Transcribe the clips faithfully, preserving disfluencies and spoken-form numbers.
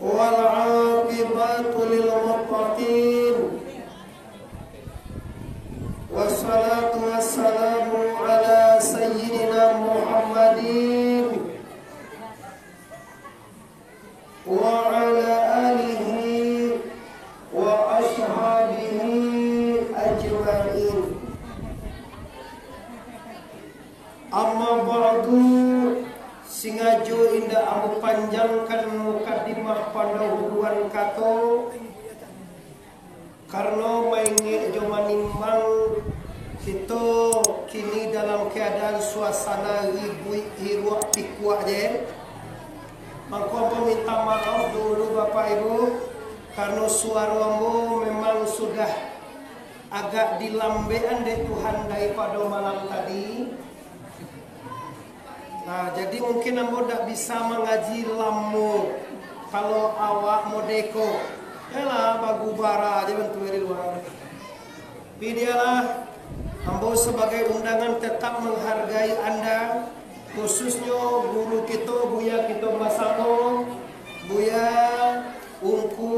والعاقبة للمتقين. والصلاة والسلام على سيدنا محمد وعلى آله وأصحابه أجمعين. Amma ba'du, singajo indak ambo panjangkan mukadimah pandahuluan kato, karano maingek jo manimbang, kito kini dalam keadaan suasana ribuik hiruak pikuak je. Mangko ambo minta maaf dulu, Bapak Ibu, karano suaro ambo memang sudah agak dilambekan dek Tuhan daripado malam tadi. Nah, jadi mungkin ambo ndak bisa mangaji lamo, kalau awak modeko. Yalah, bagubara aja bantuaknyo di luar. Tapi dialah, ambo sabagai undangan tetap manghargai anda, khususnyo guru kito, buya kito basamo, Buya Ungku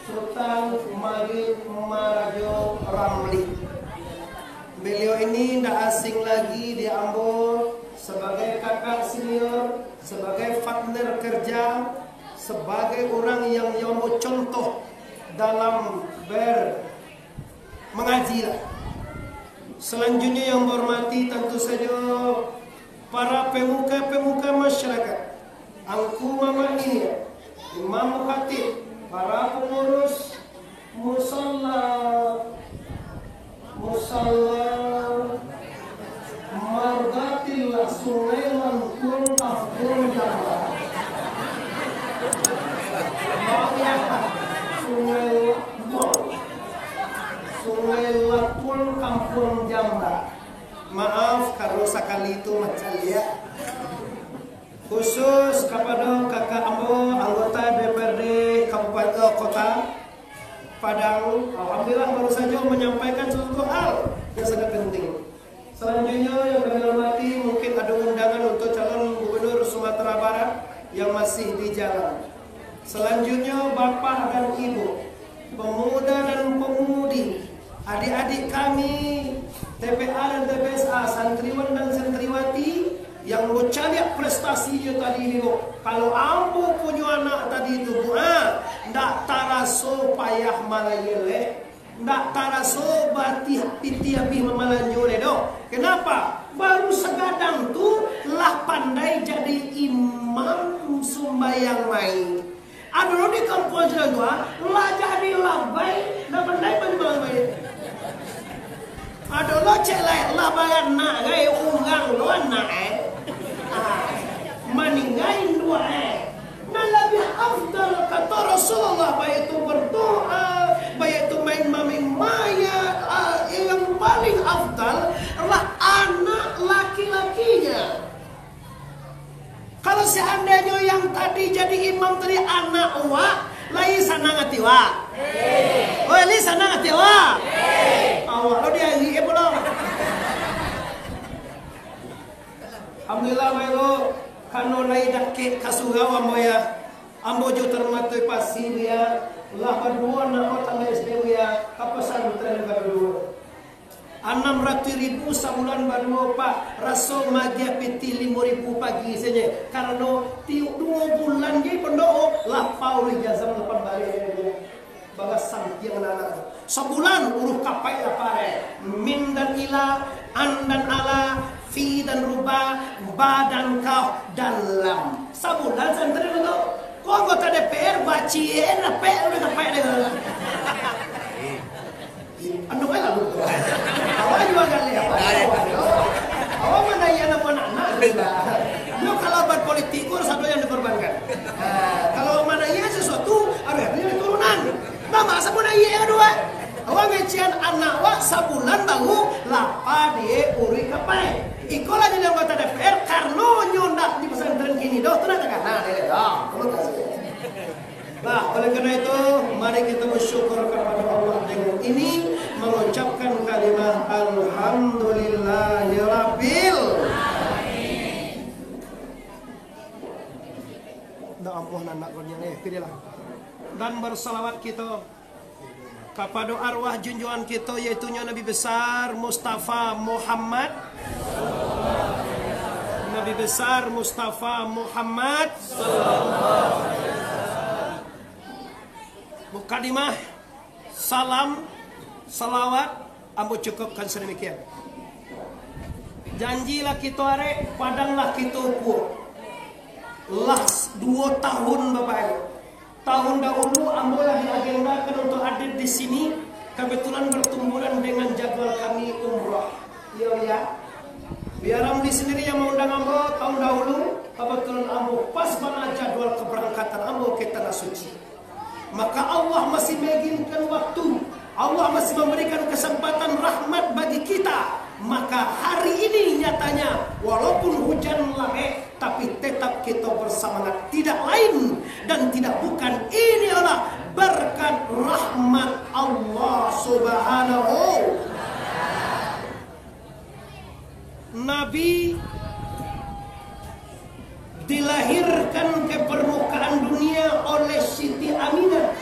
Sutan Marit Marajo Ramli. Beliau ini ndak asing lagi di ambo sebagai kakak senior, sebagai partner kerja, sebagai orang yang, yang ambo contoh dalam ber-, mangaji lah. Salanjuiknyo yang bahormati, tantu sajo para pemuka-pemuka masyarakat, angku mamak niniak, imam khatib, para pangurus musala, musala Mardatillah Sungai Lantuang Kampung Jamba. Maaf ya, Sungai Lantuang. Sungai Lantuang Kampung Jamba. Maaf, kalau sakali tu macam ya. Khusus kapado kakak ambo, anggota D P R D Kabupaten, Kota Padang, alhamdulillah, baru saja menyampaikan sesuatu hal yang sangat penting. Salanjuiknyo yang kami hormati, mungkin ado undangan untuk calon gubernur Sumatera Barat yang masih di jalan. Salanjuiknyo, bapak dan ibu, pemuda dan pemudi, adik-adik kami, T P A dan T P S A, santriwan dan santriwati, yang bacaliak prestasinyo tadi ni, Bu. Kalau ambo punyo anak tadi tu, Bu, ha, ndak taraso payah malayie lai. Ndak taraso batih pitih abih mamalanjo lai doh. Kenapa? Baru sagadang tu lah pandai jadi imam sumbayang mai. Ado lo di kampuang sinan tu, ah, lah jadi labai, ndak pandai manyumbayang mai. Ado lo cek lai, lah baranak gai urang lo anak, eh. Ah, maningga induak, eh. Nan labiah afdal, kata Rasulullah, baitu berdoa, baitu main-main mayat, ah, yang paling afdal adalah anak laki-lakinya. Kalau seandainyo yang tadi jadi imam tadi anak awak, lai sanang ati awak? Oi, lai sanang ati awak? Awak lo diari, eh, pulo. Alhamdulillah, baik lo. Karano lai dakek ka surau ambo, ya. Ambo jo tarmato pasi, ya. Lah baduo anak ambo tamat S D, ya. Ka pasantren baduo. Anam ratuih ribu sabulan baduo, Pak. Raso magiah pitih limo ribu pagi sajo. Karano tiok duo bulan je pondok, lapau ijazah lapan baleh. Bagas sampiang anak tu. Sabulan uruih kapaik lapar, eh. Min dan ila, an dan ala, fi dan ruba, ba dan kaf dan lam. Sabulan santri tu. Ko anggota D P R baciek, eh, napek udah kapaik deh. Anu kan lalu tu. Awak juga galak, awak. Awak mana iya nama anak-anak. Yo, kalau buat politik, harus ada yang dikorbankan. Nah, kalau mana iya sesuatu, harus ada yang diturunan. Mama, sabulan iya yang dua. Awak ngecehan anak awak sabulan baru lapar di uruih kapaik. Ikolah jadi anggota D P R, karano nyo ndak di pesantren kini doh, tu nak takana, deh, doh. Terima kasih. Nah, oleh karena itu, mari kita bersyukur kepada Allah dengan ini, mengucapkan kalimat Alhamdulillahirabbil. Ndak ampuh anak kau nian, eh, pirilah. Dan bersalawat kita kepada arwah junjungan kita, yaitunyo Nabi Besar Mustafa Muhammad. Nabi Besar Mustafa Muhammad. Mukadimah, salam, salawat, ambo cukupkan sademikian. Janji lah kito arek, padang lah kito ukur. Lah duo tahun, Bapak Ibu. Tahun dahulu ambo lah diagendakan untuk hadir di sini, kebetulan bertumburan dengan jadwal kami umrah. Iyo, ya. Biar Ramli sendiri yang mengundang ambo tahun dahulu, kebetulan ambo pas bana jadwal keberangkatan ambo ke Tanah Suci. Maka Allah masih mengizinkan waktu, Allah masih memberikan kesempatan rahmat bagi kita. Maka hari ini nyatanya, walaupun hujan labek, tapi tetap kita bersemangat. Tidak lain dan tidak bukan, ini adalah berkat rahmat Allah Subhanahu. Nabi dilahirkan ke permukaan dunia oleh Siti Aminah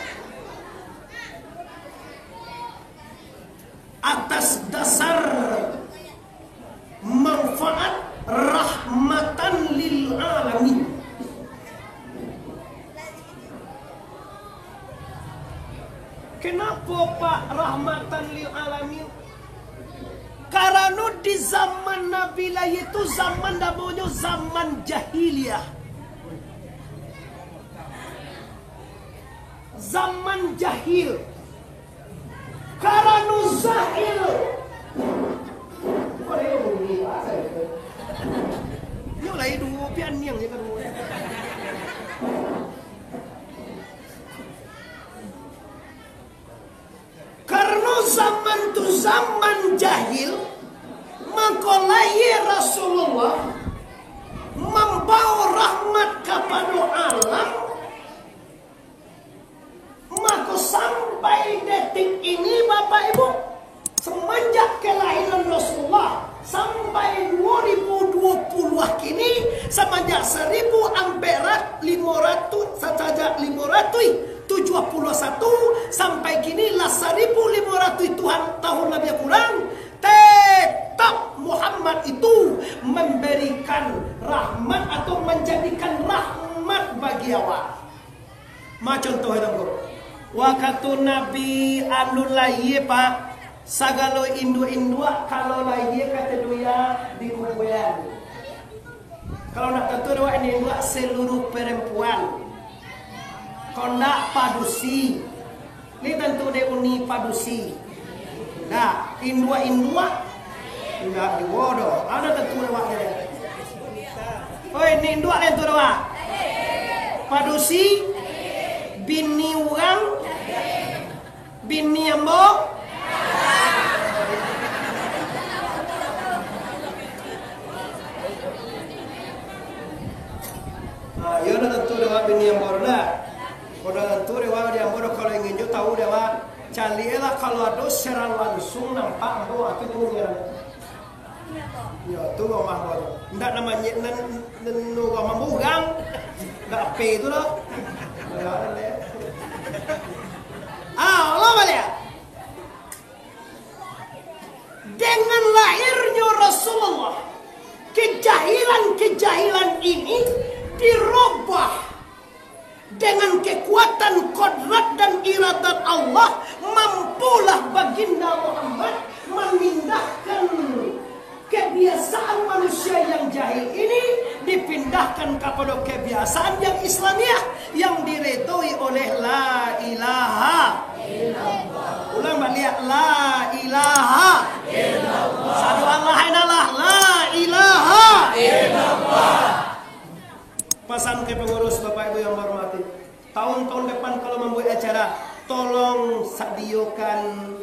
atas dasar manfaat rahmatan lil alamin. Kenapa, Pak, rahmatan lil alamin? Karano di zaman Nabi lahia tu zaman namonyo zaman jahiliah. Zaman jahil. Karano jahil. Kok ado bunyi bahasa itu? Yo lai duo, pian niang je kaduo. Karano zaman tu zaman jahil, mako lahia Rasulullah mambawa rahmat kapado alam. Mako sampai detik ini, Bapak Ibu, semenjak kelahiran Rasulullah sampai dua ribu dua puluh kini, semenjak seribu ampek rat-, limo ratus, sajak limo ratus tujuh puluh satu sampai kini lah seribu limo ratus Tuhan tahun lebih kurang, tetap Muhammad itu memberikan rahmat atau menjadikan rahmat bagi awak. Ma contoh itu, Ngku. Wakatu Nabi alun lahia, Pak, sagalo induak-induak kalau lahia ka dunia di kuburan. Kalau nak tantu dek awak, induak seluruh perempuan. Kalau ndak, padusi. Ni tantu dek Uni padusi. Nah, induak-induak. Indak juo doh. Ado tantu dek awak tadi. Oi, ni induak tantu dek awak. Padusi, bini urang, bini ambo. Ah, iyo dah tantu dek awak bini ambo lah. Kok dah tantu dek awak di ambo doh, kalau ingin jo tahu dek awak. Caliaklah kalau ado siaran langsung nampak ambo, itu tu siaran. Yo, tu rumah ambo tu. Ndak namanya nan, nan rumah ambo urang. Ndak ape tu doh. Ah, ulang baliak. Dengan lahirnyo Rasulullah, kejahilan-kejahilan ini dirubah dengan kekuatan kodrat dan iradat Allah, mampulah Baginda Muhammad mamindahkan kebiasaan manusia yang jahil ini, dipindahkan kapado kebiasaan yang Islamiah, yang diredoi oleh la ilaha. Ulang baliak, la ilaha. Sadu Allah, la ilaha. Pasan ka pangurus, Bapak Ibu yang bahormati. Tahun-tahun depan kalau mambuek acara, tolong sadiokan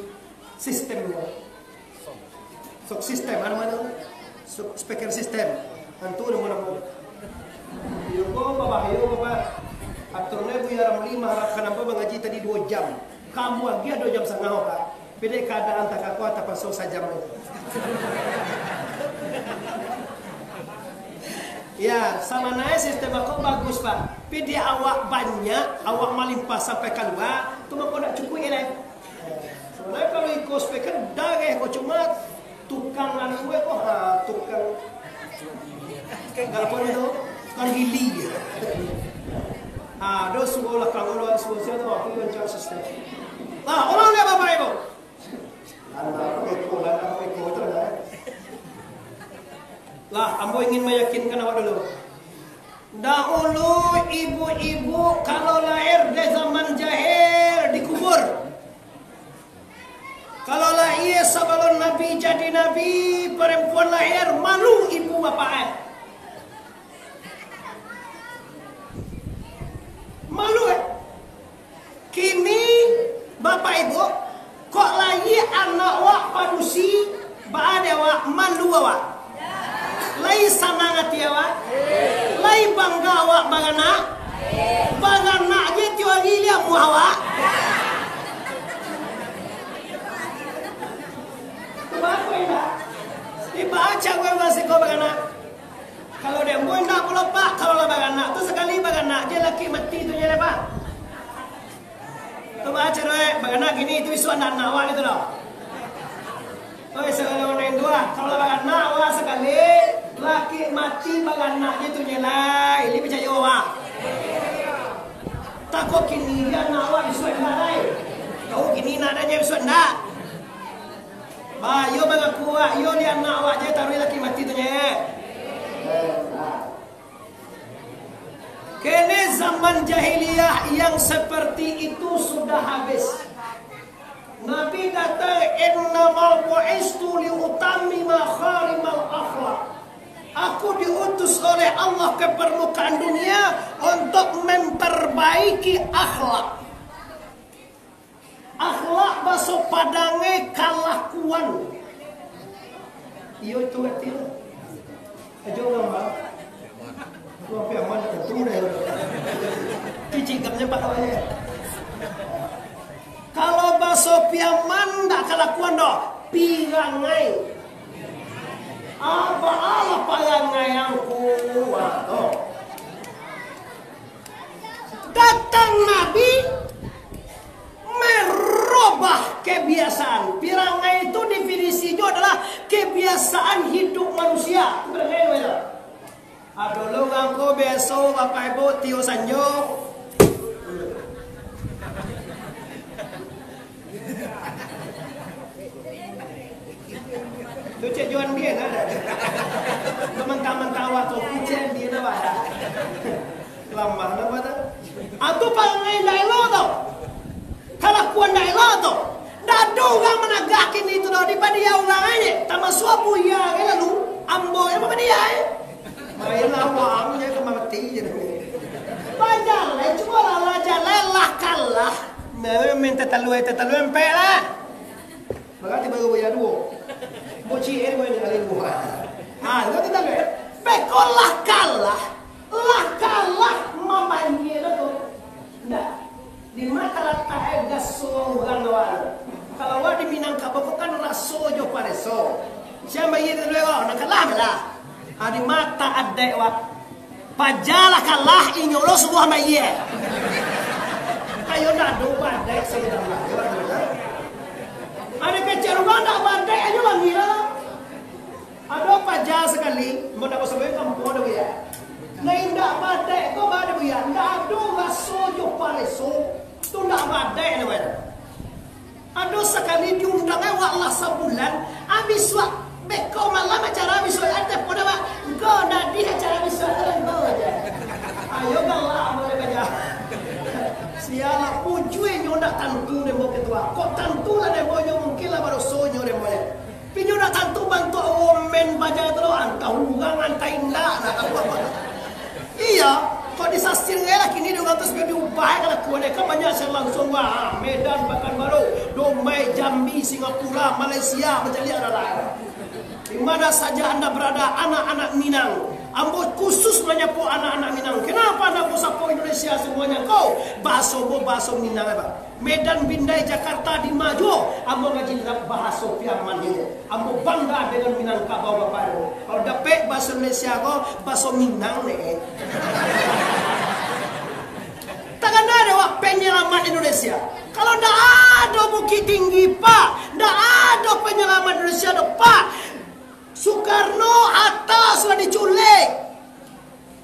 sistemnyo. Sok sistem, anu ma tu? Sok speaker sistem. Tantu namo-namo. Iyo ko, babahayo ko, Pak. Atur ne Buya Ramli maharapkan ambo mangaji tadi duo jam. Kambuang agiah duo jam satangah, Pak. Pede keadaan takako tapaso sajam ajo. Ya, sabananyo sistem ko bagus, Pak. Tapi di awak banyak, awak malimpah sampai kalua, tu mako ndak cukuik lai. Sabananyo kalau iko speaker dareh ko, cuma tukang anu ko, ha, tukang, ndak apo nyo tu? Tukang gili. Ha, do suo lah, kalau lah suo sia tu, aku rancak sistem. Nah, ulang dek Bapak Ibu. Lah, ambo ingin meyakinkan awak dulu. Dahulu ibu-ibu kalau lahir di zaman jahil dikubur. Kalau lahir sabalun Nabi jadi nabi, perempuan lahir malu ibu bapak, eh. Malu, eh. Kini, Bapak Ibu, kok lai anak wak padusi, baa dek awak, malu awak? Lai sanang ati awak? Lai bangga awak baranak? Baranak je tiok ari liamuah awak. Bapak Ibu, ibarat caro urang siko baranak. Kalau dek ambo indak pulo, Pak, kalau lah baranak tu sakali baranak je laki mati tu nyo, Pak. Tu baa caro, eh, baranak kini tu isuak anak-anak awak gitu doh. Oi, sagalo nan dua, kalau lah baranak awak sakali, laki mati baranak je tu nyo lai, lai picayo awak. Tako kini je anak awak isuak indak lai. Tako kini nak ado je isuak indak. Bayo mangaku awak, iyo di anak awak je taruih laki mati tu nyo. Kini zaman jahiliyah yang seperti itu sudah habis. Nabi kata, "Innama bu'istu liutammima makarimal akhlak." Aku diutus oleh Allah ke permukaan dunia untuk memperbaiki akhlak. Akhlak baso Padangnyo kalakuan. Iyo, itu artinyo. Ajo urang ba. Urang Piaman dak tantu deh. Cicik gamnyo pak awalnyo. Kalau baso Piaman dak kalakuan doh, pirangai. Apa alah parangai angku? Wah, tu. Datang Nabi merubah kebiasaan. Pirangai itu definisinyo adalah kebiasaan hidup manusia. Pirangai itu. Ado lo urang ko biaso, Bapak Ibu, tiok sanjo. Tu cek Johan Bien ada. Mentang-mentang awak tu, cek Bien apa ada. Lamah nama tu? Ah, tu parangai indak elok tu. Kalakuan indak elok tu. Ndak ado urang managah kini tu doh, dipadiah urang aje. Tamasuak buya ke lalu, ambo yang mapadiah, eh. Mainlah wang je ka mati je. Bajalai, cubolah lah jalai, lah kalah. Nah, minta talua, minta talua, empek lah. Maka tibo baru bayar duo. Bocil eh, bayar kali duo. Ah, itu kita lihat. Peko lah kalah, lah kalah mambayar tu. Nah, di ma talatak eh gaso urang awak? Kalau awak di Minangkabau ko kan raso jo pareso. Sia bayar tu dulu, nak kalah lah. Ah, di ma adaik awak? Paja lah kalah, inyo lo suruah bayar. Ayo ndak ado badai sajo. Ado kecek rumah ndak badai, ayo bangih lah. Ado paja sakali, mun ndak basoboi kampuang ado buya. Nah, indak badai ko baa ado buya, ndak ado raso jo pareso, tu ndak badai namonyo. Ado sakali diundang ai wak lah sabulan, abih suak beko malam acara abih suak, ai telepon awak, "Ngko ndak di acara abih suak tu, ngko aja." Ayo galak, apo dia baja. Sialah, ujuihnyo ndak tantu demo ketua. Kok tantu lah demonyo, mungkin lah badoso nyo demonyo. Tapi nyo ndak tantu bantuak women baja tu doh, antah urang, antah indak, ndak tahu apo. Iyo, kok disasir ngai lah kini dek urang tu, supayo diubah kalakuan dek, kan banyak siaran langsung, wah, Medan, Pakanbaru, Dumai, Jambi, Singapura, Malaysia, bacaliak lah. Di mana saja anda berada, anak-anak Minang, ambo khusus manyapo anak-anak Minang. Kenapa anda ambo sapo Indonesia? Indonesia samuanyo ko, bahaso ambo bahaso Minang, Pak. Medan Bindai Jakarta di ma juo, ambo ngaji dalam bahaso Piaman ini. Ambo bangga dengan Minangkabau, Bapak Ibu. Kalau dapek bahaso Indonesia ko, bahaso Minang ne. Takana dek awak penyelamat Indonesia. Kalau ndak ado Bukittinggi, Pak, ndak ado penyelamat Indonesia, Pak. Soekarno, Hatta sudah diculik.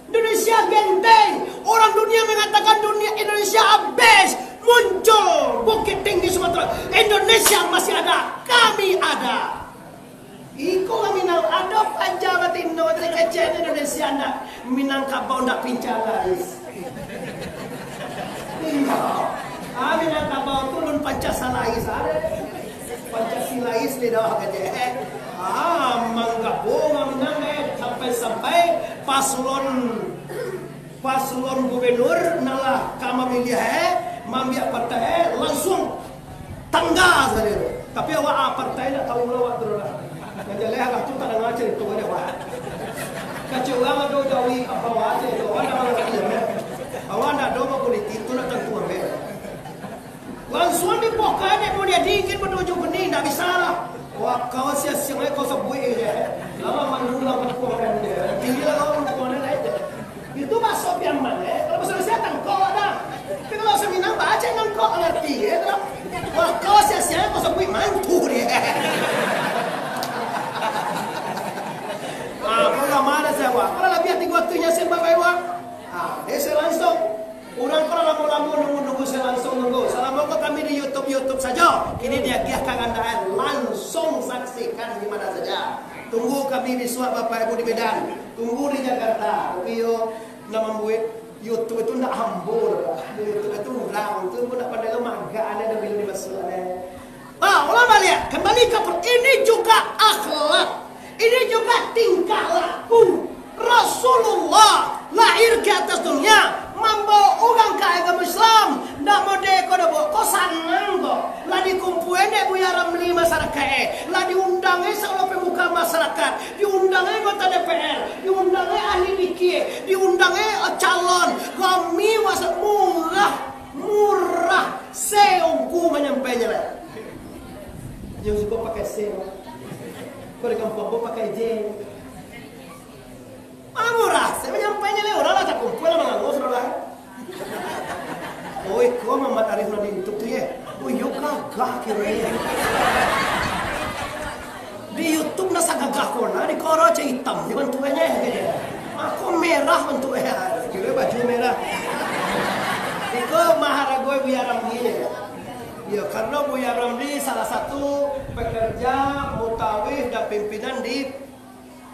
Indonesia genteng. Orang dunia mengatakan dunia Indonesia habis. Muncul Bukittinggi Sumatera. Indonesia masih ada. Kami ada. Iko lah Minang, ado paja batino, kecek Indonesia ndak. Minangkabau ndak pincang laris. Iyo. Ah, Minangkabau tu lun Pancasilais ado. Pancasilais lidah kecek. Ah, manggabuang Minang, eh, sampai-sampai paslon, paslon gubernur nan lah ka mamiliah, eh, maambiak partai, eh, langsung tangga sajo tu. Tapi awak, ah, partai ndak tahu pulo awak tu lah. Nan jaleh lah tu tak danga carito dek awak. Kecek urang ado jawi ka bawah carito, awak ndak mangarati, eh. Awak ndak ado bapolitik tu, ndak tantu, eh. Langsuang dibuka dek Mulyadi, ingin batuju kuning, ndak bisa lah. Wah, kau sia-sia, eh, kau sabuik je. Lama mandulang batuang dia. Tinggi lah kau batuang dia, eh. Itu bahaso Piaman, eh. Kalau bahaso Indonesia, tangkok dah. Tapi kalau bahaso Minang, baco nangkok ngarati, eh, tu. Wah, kau sia-sia, kau sabuik mantu dia. Ah, kau lah mana saya, wah. Kalau labiah tigo ratuih nyasin bagai, wah. Ah, dia saya langsung. Urang ko lah lamo-lamo nunggu-nunggu, saya langsung nunggu. Salamo ko kami di YouTube, YouTube sajo. Kini diagiah kagandaan, langsung saksikan di mana saja. Tunggu kami bisuak, Bapak Ibu, di Medan. Tunggu di Jakarta. Tapi yo, nak mambuek YouTube itu ndak ambo doh, Pak. YouTube itu urang, tu pun ndak pandai lo maga, aneh dah bila dimasuak, aneh. Ah, ulang baliak. Kembali ke per-, ini juga akhlak. Ini juga tingkah laku. Rasulullah lahir ke atas dunia, mambawa urang ka agama Islam. Ndak model ko doh, Bu. Ko sanang ko. Lah dikumpuan dek Buya Ramli masyarakat, eh. Lah diundang, eh, saluruh pemuka masyarakat. Diundang, eh, anggota D P R. Diundang, eh, ahli fikih. Diundang, eh, calon. Kami wasa-, murah. Murah, se ungku manyampaiannyo lai. Nyo suko pakai se, Pak. Kalau di kampuang ambo pakai je. Ah, murah, se manyampaiannyo lai. Urang lah takumpua lah manganggo sudah lah. Oh, iko Muhammad Arif nan di YouTube tu, ye? Oh, iyo gagah kiro, ye. Di YouTube ndak sagagah ko nah, di koro cek itam je bantuaknyo, gitu. Ako merah bantuaknyo, kiro baju merah. Iko maharago Buya Ramli, yo. Yo, karano Buya Ramli salah satu pekerja mutawif dan pimpinan di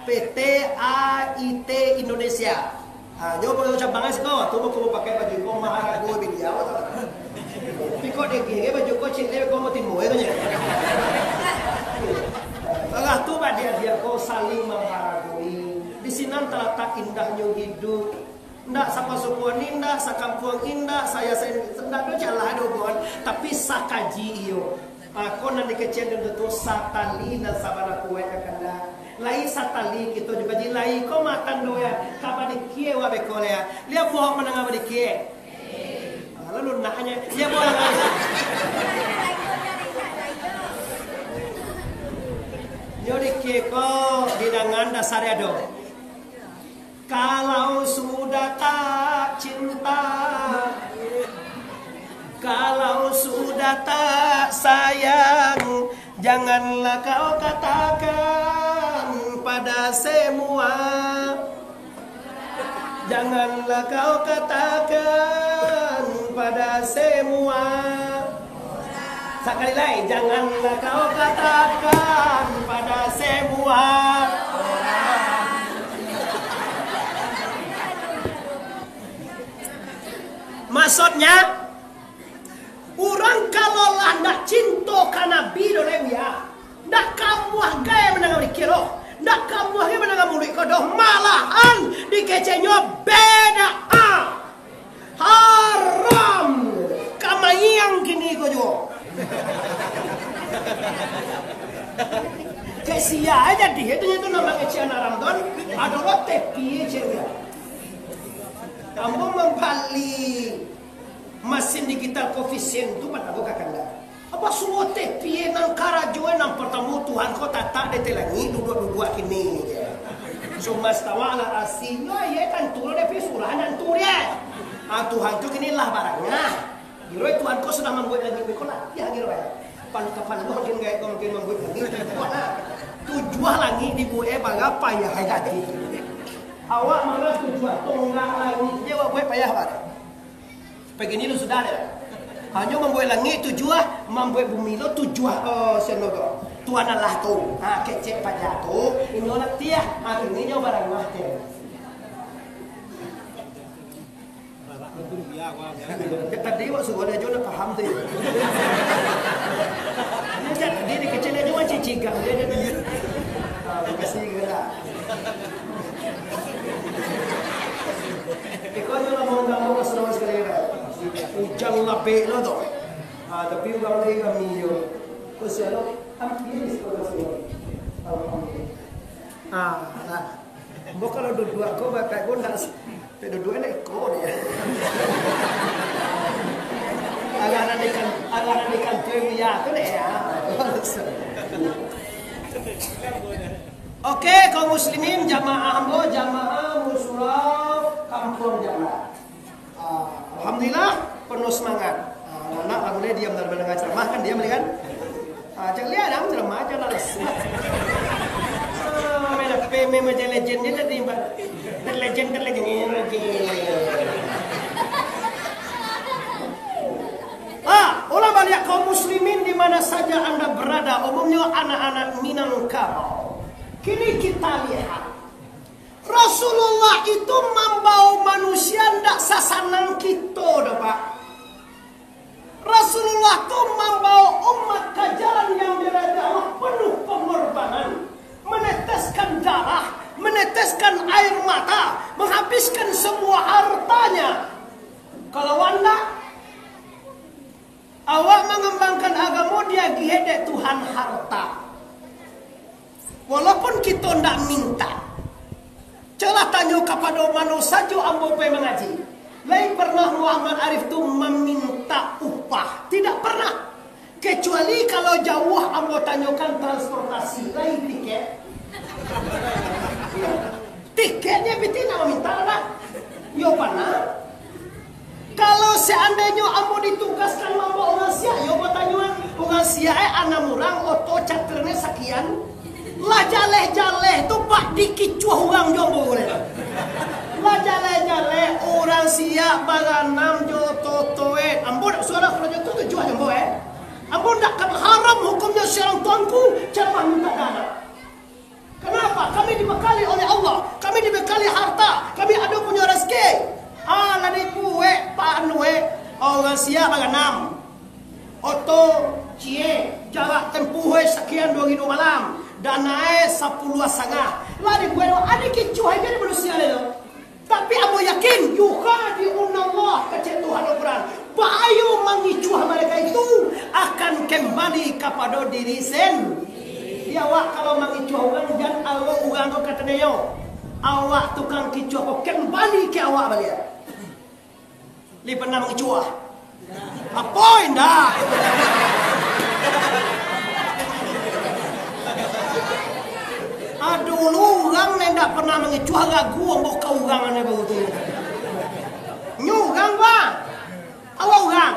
P T A I T Indonesia. Ah, nyo pangulu cabang siko, tu mako bapakai baju ko maharago baliau tu. Tapi kok dek kiro baju ko cik leh ko mau timbul tu je. Lah tu, badiak-diak ko saling mengharagoi. Di sinan talatak indahnyo hidup. Ndak sapasukuan indak, sakampuang indak, saya, saya, ndak ado jalan doh, Bon. Tapi sakaji iyo. Ah, ko nan dikecekan tu, tu satali nan sabana kuek kakanda. Lai satali kito jo kaji lai ko matan do ya. Ka badikia wak beko ya. Lia buah mandanga badikia. Ah, lalu nak nyo, lia buah. Yo dikia ko didangan dasar ya do. Kalau sudah tak cinta, kalau sudah tak sayang, janganlah kau katakan pada semua. Janganlah kau katakan pada semua. Sakali lai, janganlah kau katakan pada semua. Maksudnya, urang kalau lah ndak cinto ka Nabi doh lai, Buya, ndak kamuah gai mandanga badikia doh, ndak kamuah gai mandanga muluik ko doh, malahan dikeceknyo bid'ah. Haram. Ka mayang kini ko juo. Kesian jadi itu, itu nama kecian haram tu. Ado lo tepi je. Ambo mambali masin digital koefisien tu patang ko kakanda. Apa suruah teh pie nan karajo, eh, nan partamo Tuhan ko tatak di ateh langik, duduak-duduak kini je. Summa stawa ala arsi, yo, ye tantu lo dek pie surah nan tu dia. Ah, Tuhan tu kini lah barangah. Giro Tuhan ko sudah mambuek langik ko lah, ya giro eh. Pan kapan lo mungkin gaek ko mungkin mambuek langik, tujuah lah. Tujuah langik dibuek, eh, bara payah ai tadi. Awak malah tujuah tonggak langik je awak buek payah, Pak. Pagi ni lu sudah deh. Hanyo mambuek langik tujuah, mambuek bumi lo tujuah, eh, sian lo tu. Tuan Allah tu. Ha, kecek paja tu, inyo lah tiah. Ha, kini nyo barangah teh. Ya, tadi wak suruah dia jo nak paham tu. Dia tadi dikecil aja macam cigang dia, dia. Ah, makasih juga lah. Iko nyo lah mau gampang, Mas, Mas, sekali lah. Ujang lapek lo tu. Ah, tapi urang lagi kami yo. Terus ya lo, hampir di sekolah sini. Alhamdulillah. Ah, nah. Bo kalau duduak ko, bapak ko ndak s-, tak duduak nak iko ni. Agak nak dikan-, agak nak dikan tu ya, tu deh ya. Oke, kaum muslimin, jamaah ambo, jamaah Musra Kampung Jamba. Ah, alhamdulillah, penuh semangat. Ah, anak lah mulai diam dalam mendengar ceramah kan, diam kan? Ah, cak lihat dah ceramah aja lah. Ah, main H P, main Mobile Legend je tadi, Mbak. Terlegend, terlegend, terlegend. Ah, ulang baliak kaum muslimin di mana saja anda berada, umumnya anak-anak Minangkabau. Kini kita lihat, Rasulullah itu mambawa manusia ndak sasanang kito doh, Pak. Rasulullah tu mambawa umat ka jalan yang dirajai Allah, penuh pengorbanan, meneteskan darah, meneteskan air mata, menghabiskan semua hartanya. Kalau anda, awak mangambangkan agamo diagiah dek Tuhan harta. Walaupun kito ndak minta. Cubolah tanyo kapado mano sajo ambo pai mangaji. Lai pernah Muhammad Arif tu maminta upah? Tidak pernah. Kecuali kalau jauah ambo tanyokan transportasi, lai tiket. Tiketnyo piti nak maminta lah. Yo pernah. Kalau seandainyo ambo ditugaskan mambaok urang siak, yo batanyoan, urang siak, eh, anam urang, oto catirnyo sakian, lah jaleh-jaleh tu, Pak, dikicuah urang jo ambo, buliah. Lah jaleh-jaleh, urang siak baranam jo oto-oto, eh. Ambo dak suah karajo tu, tujuah jo ambo, eh. Ambo dak kan haram hukumnyo seorang tuanku, ceramah minta dana. Kenapa? Kami dibekali oleh Allah. Kami dibekali harta. Kami ado punyo rezeki. Ah, lah dibuek, Pak, anu, eh. Urang siak baganam. Oto, cie, jarak tempuh, eh, sakian duo hari duo malam. Dana, eh, sapuluah satangah. Lah dibuek, ado kicuah aja di manusia ni tu. Tapi ambo yakin, "Yukhadi'unallah," kecek Tuhan Al-Quran. Baiyo mangicuah mereka itu akan kembali kapado diri sendiri. Di awak kalau mangicuah urang, jan aro urang ko katonyo, awak tukang kicuah ko kembali ka awak baliak. Lai pernah mangicuah? Apo indak? Ah, dulu urang nan indak pernah mangicuah, ragu ambo ka urang nan baru tu. Nyo urang, Bang. Awak urang.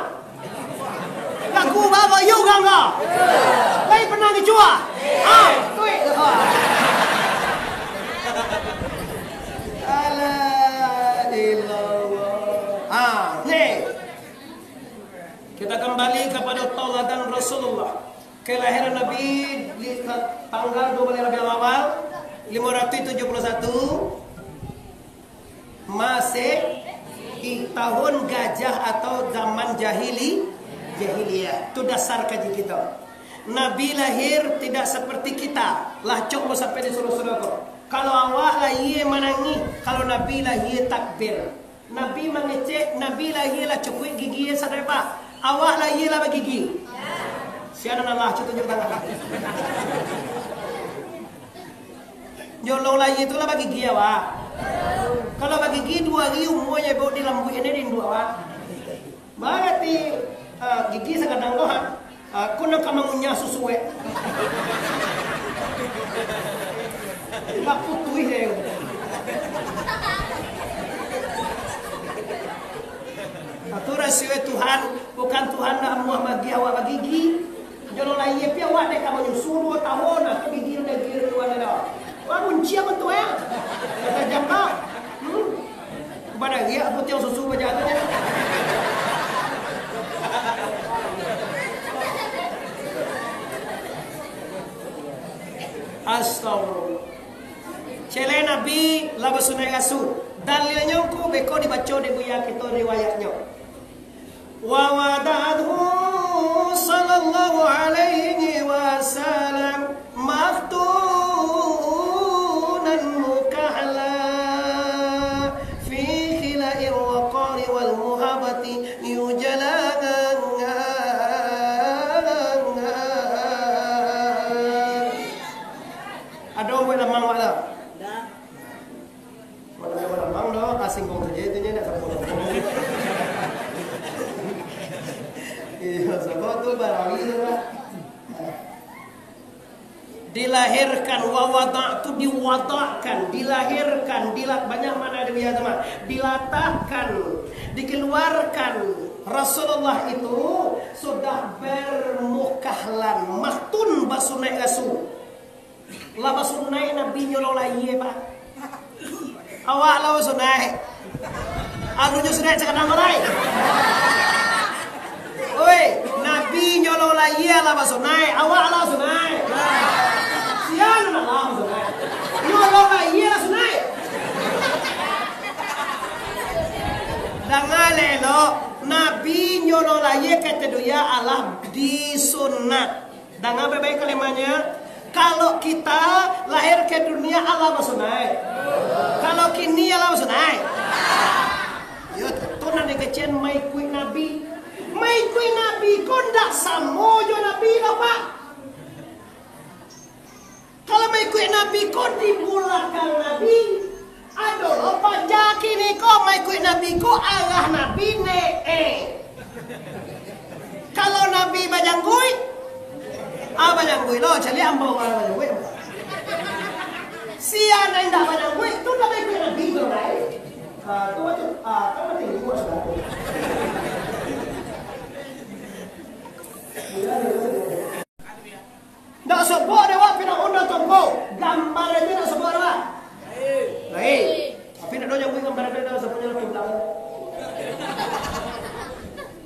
Ragu, Bang, yo urang, Bang. Lai pernah mangicuah? Ah, tuik. Alah, ilallah. Ah, ni. Kita kembali kepada tauladan Rasulullah. Kelahiran Nabi di ta-, tanggal dua belas Rabiul Awal, lima ratus tujuh puluh satu Masehi, tahun gajah atau zaman jahili, jahiliyah. Itu dasar kaji kita. Nabi lahir tidak seperti kita. Lah cok mau sampai di surau-surau ko. Kalau awak lahir manangih, kalau Nabi lahir takbir. Nabi mangecek, Nabi lahia lah cukuik gigi sadai, Pak. Awak lahia lah bagigi? Sia nan alah, cubo tunjuk tangan. Nyolong lahia tu lah bagigi awak. Kalau bagigi duo ari umuanyo, baru dilambuik ini di induak awak. Barati, ah, gigi sagadang ko, ha? Ah, ko nan ka mangunyah susu, eh. Baputuih deh. Atu rasio Tuhan, bukan Tuhan nak amuah magiah awak bagigi. Jolong lahia pi awak dek ka manyusu duo tahun, atu gigi daging luar dah. Wah, kunci apo tu, eh? Kata jangka. Hmm. Bana riak putiang susu bajalan. Astagfirullah. Cek lai Nabi lah basunaik rasul. Dalilnyo ko beko dibaco dek buya kito riwayatnyo. Wa wada'athu sallallahu alaihi wasallam maftunan mukahla fi khila'ir waqari wal muhabati yujala. Ado buek lamang wak lah. Kalau ado lamang doh, asing kong sajo itu nyo nak sapo. Iyo, sapo tu barawi tu lah. Dilahirkan, wa wada'tu, diwadakkan, dilahirkan, dila-, banyak makna dari ayat tu mah. Dilatakkan, dikeluarkan Rasulullah itu sudah bermukahlan, maftun basunaik rasul. Lah basunaik Nabi nyo lo lahia, Pak. Awak lah basunaik. Alunyo sunaik cakap namo lai. Oi, Nabi nyo lo lahia lah basunaik. Awak lah sunaik. Sia nan lah basunaik. Nyo lo lahia lah sunaik. Danga elok, Nabi nyo lo lahia kata dunia alah disunat. Danga baik-baik kalimatnyo. Kalau kita lahir ke dunia, alah basunaik. Kalau kini, alah basunaik. Yo, tu nan dikecekan maikuik Nabi. Maikuik Nabi ko ndak samo jo Nabi, Bapak. Kalau maikuik Nabi ko di bulakang Nabi. Ado lo paja kini ko, maikuik Nabi ko, arah Nabi ne, eh. Kalau Nabi bajangguik, ah, bajangguik lo, caliak ambo urang bajangguik. Sia nan indak bajangguik, tu ndak maikuik Nabi tu, lai. Ah, tu macam, ah, kan mati dulu sudah tu. Ndak sobok dek awak Firaun dalam tongko. Gambar aja ndak sobok dek awak. Baik. Tapi ndak doh jangguik gambar aja dalam sapunyo lah tu belakang.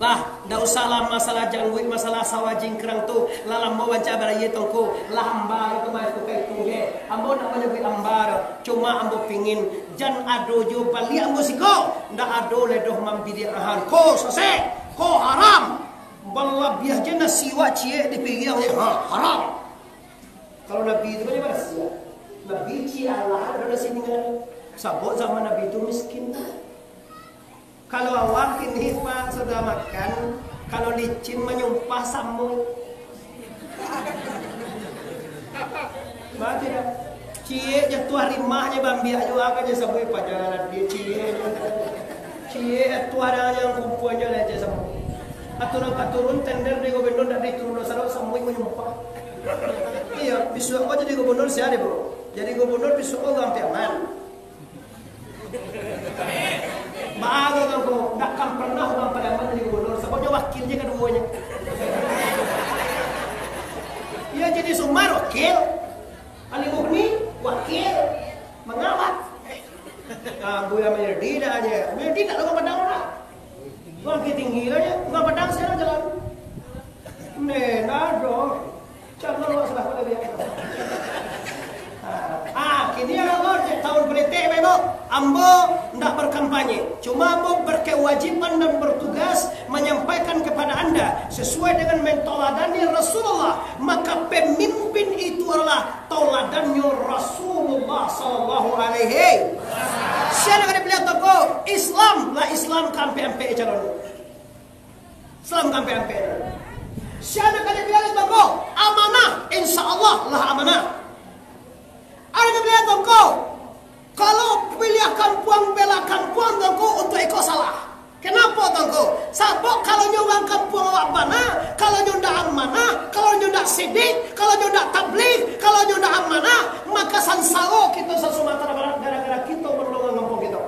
Lah, ndak usah lah masalah jangguik, masalah sawah jingkrang tu. Lah lamo bancak baraya tongko. Lah hamba tu mah tu kai tungge. Ambo ndak manyabuik hamba doh. Cuma ambo pingin jan ado juo baliak ambo siko. Ndak ado lai doh mambidiahan. Ko sasek, ko haram. Balabiah je nasi wak ciek di piriang, ha, haram. Kalau Nabi tu kan dia marasiah. Nabi ciek alah ado nasi tingga. Sabab zaman Nabi tu miskin. Kalau awak kini, Pak, sudah makan, kalau licin manyumpah samo. Ba tidak? Ciek jatuah rimah je bambiak juo, apo je sabuik paja lah dia ciek. Ciek jatuah dah yang kumpuan je lah je sabuik. Aturan paturun tender di gubernur dak diturun dosa dosa mui manyumpah. Iya, bisuak ko jadi gubernur sia deh, Bro. Jadi gubernur bisuak ko urang Piaman. Baa tu, Tuangku, ndak akan pernah urang Pariaman jadi gubernur, sababnyo wakil je kaduonyo. Iyo, jadi Sumar wakil, Ali Mukhni wakil, mangawat. Ah, Buya Mahyudi dah aja. Mahyudi ndak urang Padang lah. Urang Bukik Tinggi lah je, urang Padang sialan jalan. Neh, nado. Calon awak sudah pada lihat. Ah, kini awak taun politik, Bapak Ibu. Ambo ndak berkampanye. Cuma ambo berkewajiban dan bertugas menyampaikan kepada anda sesuai dengan mentauladani Rasulullah. Maka pemimpin itu adalah tauladannyo Rasulullah sallallahu alaihi. Sia nan ka dipiliah tongko? Islam lah, Islam ka ampek-ampek calon. Islam ka ampek-ampek. Sia nan ka dipiliah tongko? Amanah, insya Allah lah amanah. Ado ka dipiliah tongko? Kalau piliah kampuang bela kampuang, Tuangku, untuak iko salah. Kenapa, Tuangku? Sabab kalau nyo urang kampuang awak bana, kalau nyo ndak amanah, kalau nyo ndak sidik, kalau nyo ndak tabligh, kalau nyo ndak amanah, maka sansaro kito sa-Sumatera Barat gara-gara kito manolong urang kampuang kito.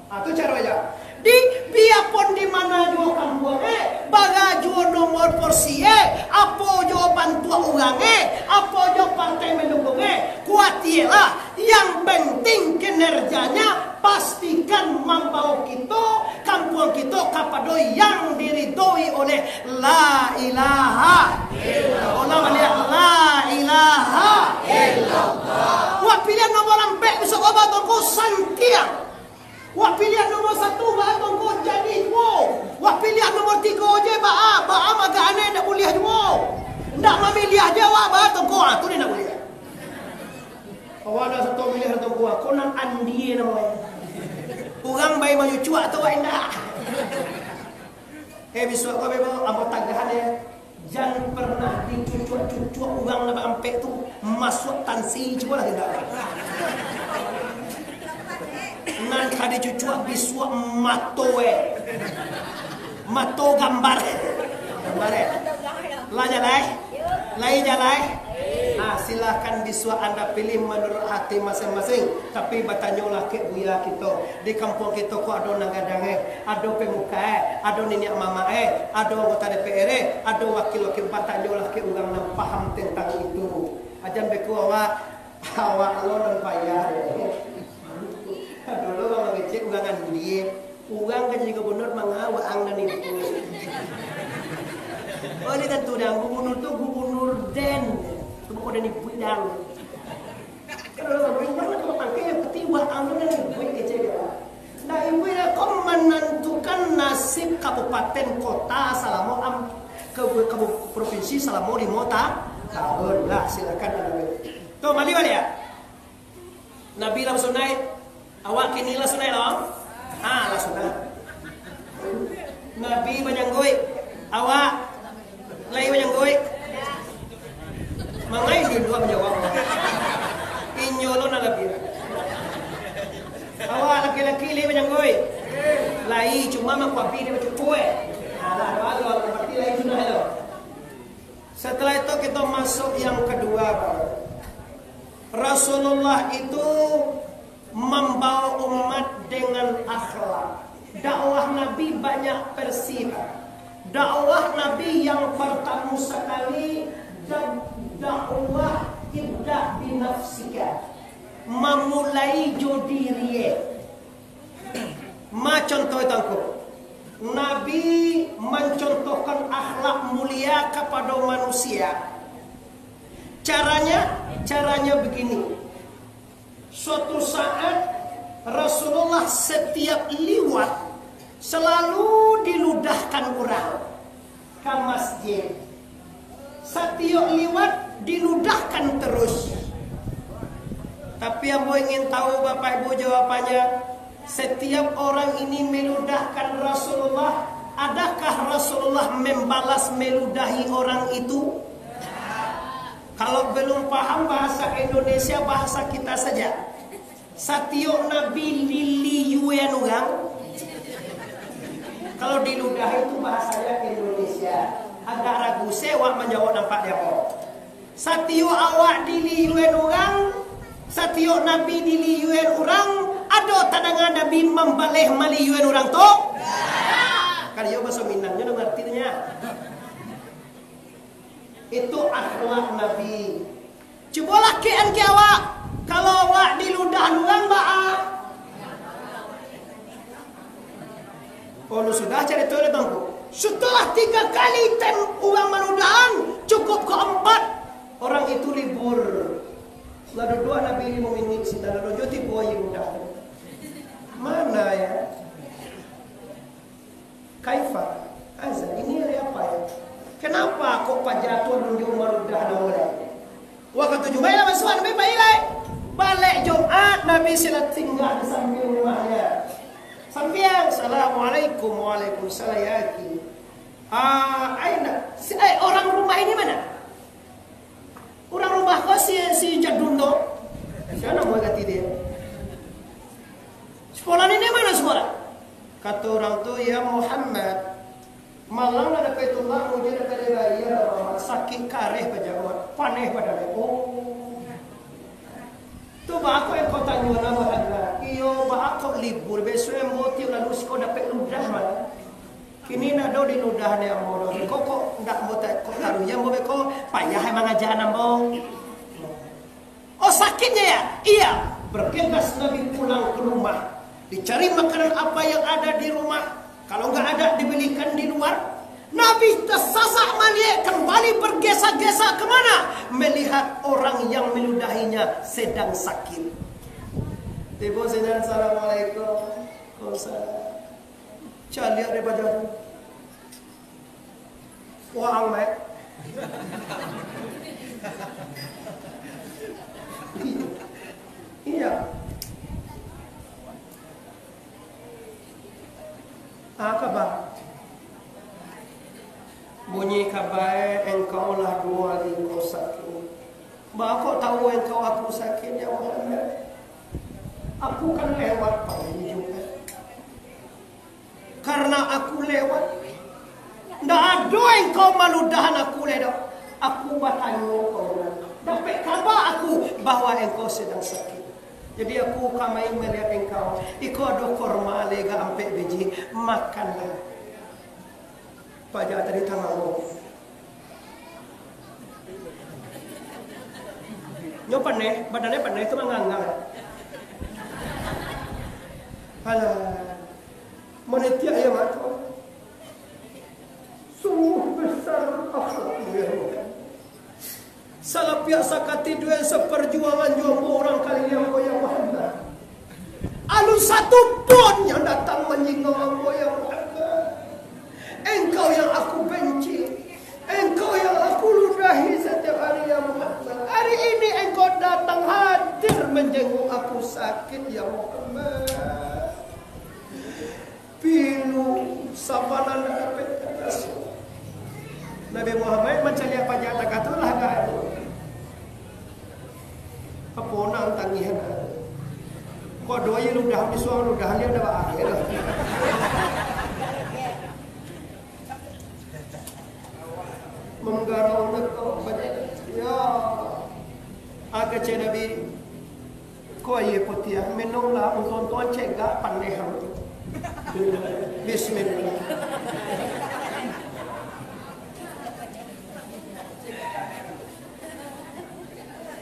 Ah, tu caro aja. Di, biapun di mana juo kampuang, eh, bara juo nomor porsi, eh, apo juo bantuak urang, eh, apo juo partai mandukung, eh, kuatielah. Yang penting kinerjanya pastikan mambawa kito, kampuang kito kapado yang diridoi oleh la ilaha illallah. Ulang baliak, la ilaha illallah. Wak pilihan nomor ampek bisuak ko, Tuangku, santiang. Wak pilihan nomor satu, baa, Tuangku, jadi juo. Wak pilihan nomor tigo je, baa, baa, agak aneh, ndak buliah juo. Ndak mamiliah je awak, baa, Tuangku, ah, tu dia ndak buliah. Awak ndak sato miliah, Tuangku, ah, ko nan andie namonyo. Urang bai manyucuak tu, wak indak. Eh, bisuak ko memang ambo tagahan, ya. Jan pernah dicucuak-cucuak urang nan baampek tu masuak tansi, cubolah indak. Nan ka dicucuak bisuak mato, eh. Mato gambar. Gambar, eh. Lah jalai? Lai jalai? Ah, silakan bisuak anda pilih menurut hati masing-masing. Tapi batanyolah ka buya kito. Di kampuang kito ko ado nan gadang, eh. Ado pemuka, eh, ado niniak mamak, eh, ado anggota D P R, eh, ado wakil-wakil, batanyolah ka urang nan paham tentang itu. Ajan beko awak, awak lo nan payah, eh. Dulu urang mangecek urang andie, urang ka jadi gubernur mangawak ang nan itu. Oh, ini tentu dah, gubernur tu gubernur den. Tu bukan den ibu dang. Kalau urang nak pangkai, yang penting buat amal dan buat kecil dia. Nah, ibu ya, kau menentukan nasib kabupaten kota salamo am-, kabu-, kabu-, provinsi salamo limo ta-, tahun. Lah, silakan, Nabi. Tuh, balik, balik ya. Nabi lah sunai, awak kini lah sunai lo. Ah, lah sunai. Nabi banyangguik, awak lai banyangguik. Mangai dulu manjawab. Inyo lo nan labiah. Awak laki-laki lai banyangguik. Lai, cuma mangko api dia bacukuik. Alah, alah, alah, berarti lai sudah lo. Setelah itu kita masuk yang kedua, Pak. Rasulullah itu membawa umat dengan akhlak. Dakwah Nabi banyak versi, Pak. Dakwah Nabi yang pertama sekali, da-, dakwah ibda binafsika. Mamulai jo diri, eh. Ma contoh itu, Tuangku. Nabi mencontohkan akhlak mulia kepada manusia. Caranya, caranya begini. Suatu saat Rasulullah setiap liwat selalu diludahkan urang ka masjid. Satiok liwat diludahkan terus. Tapi ambo ingin tahu, Bapak Ibu, jawabannya, setiap orang ini meludahkan Rasulullah, adakah Rasulullah membalas meludahi orang itu? Kalau belum paham bahasa Indonesia, bahasa kita saja. Satiok Nabi diliyuan urang. Kalau diludahi tu bahasanya Indonesia. Agak ragu se awak manjawab nampak dia ko. Satiok awak diliyuan urang, satiok Nabi diliyuan urang, ado tadanga Nabi mambaleh maliyuan urang tu? Kan iyo bahaso Minangnyo ndak ngarti tu nyo. Itu akhlak Nabi. Cubolah kek an kek awak, kalau awak diludah urang baa? Kalau sudah carito dek Tuangku. Setelah tiga kali tem urang maludahan, cukup keempat, orang itu libur. Lah duduak Nabi limo minik, sita lalu jo tibo aia ludah. Mana ya? Kaifa? Haza, ini hari apa ya? Kenapa kok paja tu alun diumah ludah dah mulai? Wakatu Jumaik lah masuak, Nabi pai lai. Baliak Jumaik, Nabi sila singgah di sampiang rumahnya. Sampiang, "Assalamualaikum." "Waalaikumsalam, ya akhi." "Ah, aina, si, eh, orang rumah ini mana?" Urang rumah ko si, si Jadun tu. Sia namo ganti dia? Polan ini mano suaro? Kato urang tu, "Ya Muhammad, malang lah dapek tumbak, mujua dapek dibayia, sakik kareh paja, paneh badan." Oh. Tu baa kok engkau tanyo, Muhammad? Iyo, baa kok libur, bisuak ambo tiok lalu siko dapek ludah mah. Kini ndak ado di ludah ni ambo doh. Kok, kok ndak ambo tak, kok taruih ambo beko, payah emang ajaan ambo. Oh, sakitnya ya? Iya. Bergegas Nabi pulang ke rumah. Dicari makanan apa yang ada di rumah. Kalau nggak ada, dibelikan di luar. Nabi tersasak maliek, kembali bergesak-gesak ke mana? Melihat orang yang meludahinya sedang sakit. Tibo sinan, "Assalamualaikum." Waalaikumsalam. Caliak dek paja tu. Waang, Mek. Iya. Ah, kaba? Bunyi kabae, engkau lah duo ari ko sakik. Baa kok tahu engkau aku sakik, ya Muhammad? Aku kan lewat pagi Jumat. Karena aku lewat, ndak ado engkau maludahan aku lai doh. Aku batanyo ka urang, dapek kaba aku bahwa engkau sedang sakik. Jadi aku kamari maliek engkau, iko ado korma lega ampek biji, makanlah. Paja tadi tanganmu. Nyo paneh, badannyo paneh tu manganga. Alah. Manitiak aia mato. Sungguh besar akhlak beliau. Salapiak sakatiduan saparjuangan jo ambo urang kaliliang ko, ya Muhammad. Alun satu pun yang datang manjingau ambo, ya Muhammad. Engkau yang aku benci, engkau yang aku ludahi satiap hari, ya Muhammad. Hari ini engkau datang hadir manjenguk aku sakit, ya Muhammad. Pilu, sabana ndak dapek tagaso. Nabi Muhammad mancaliak paja tagaso lah, kan? Apo nan tangihan? Kok doa ye ludah, disuang ludah, dia udah berakhir. Manggarau nak kau banyak. Ya. Agak cek Nabi. Ko aia putiah, minumlah, untuang-untuang cegak paneh tu. Bismillah.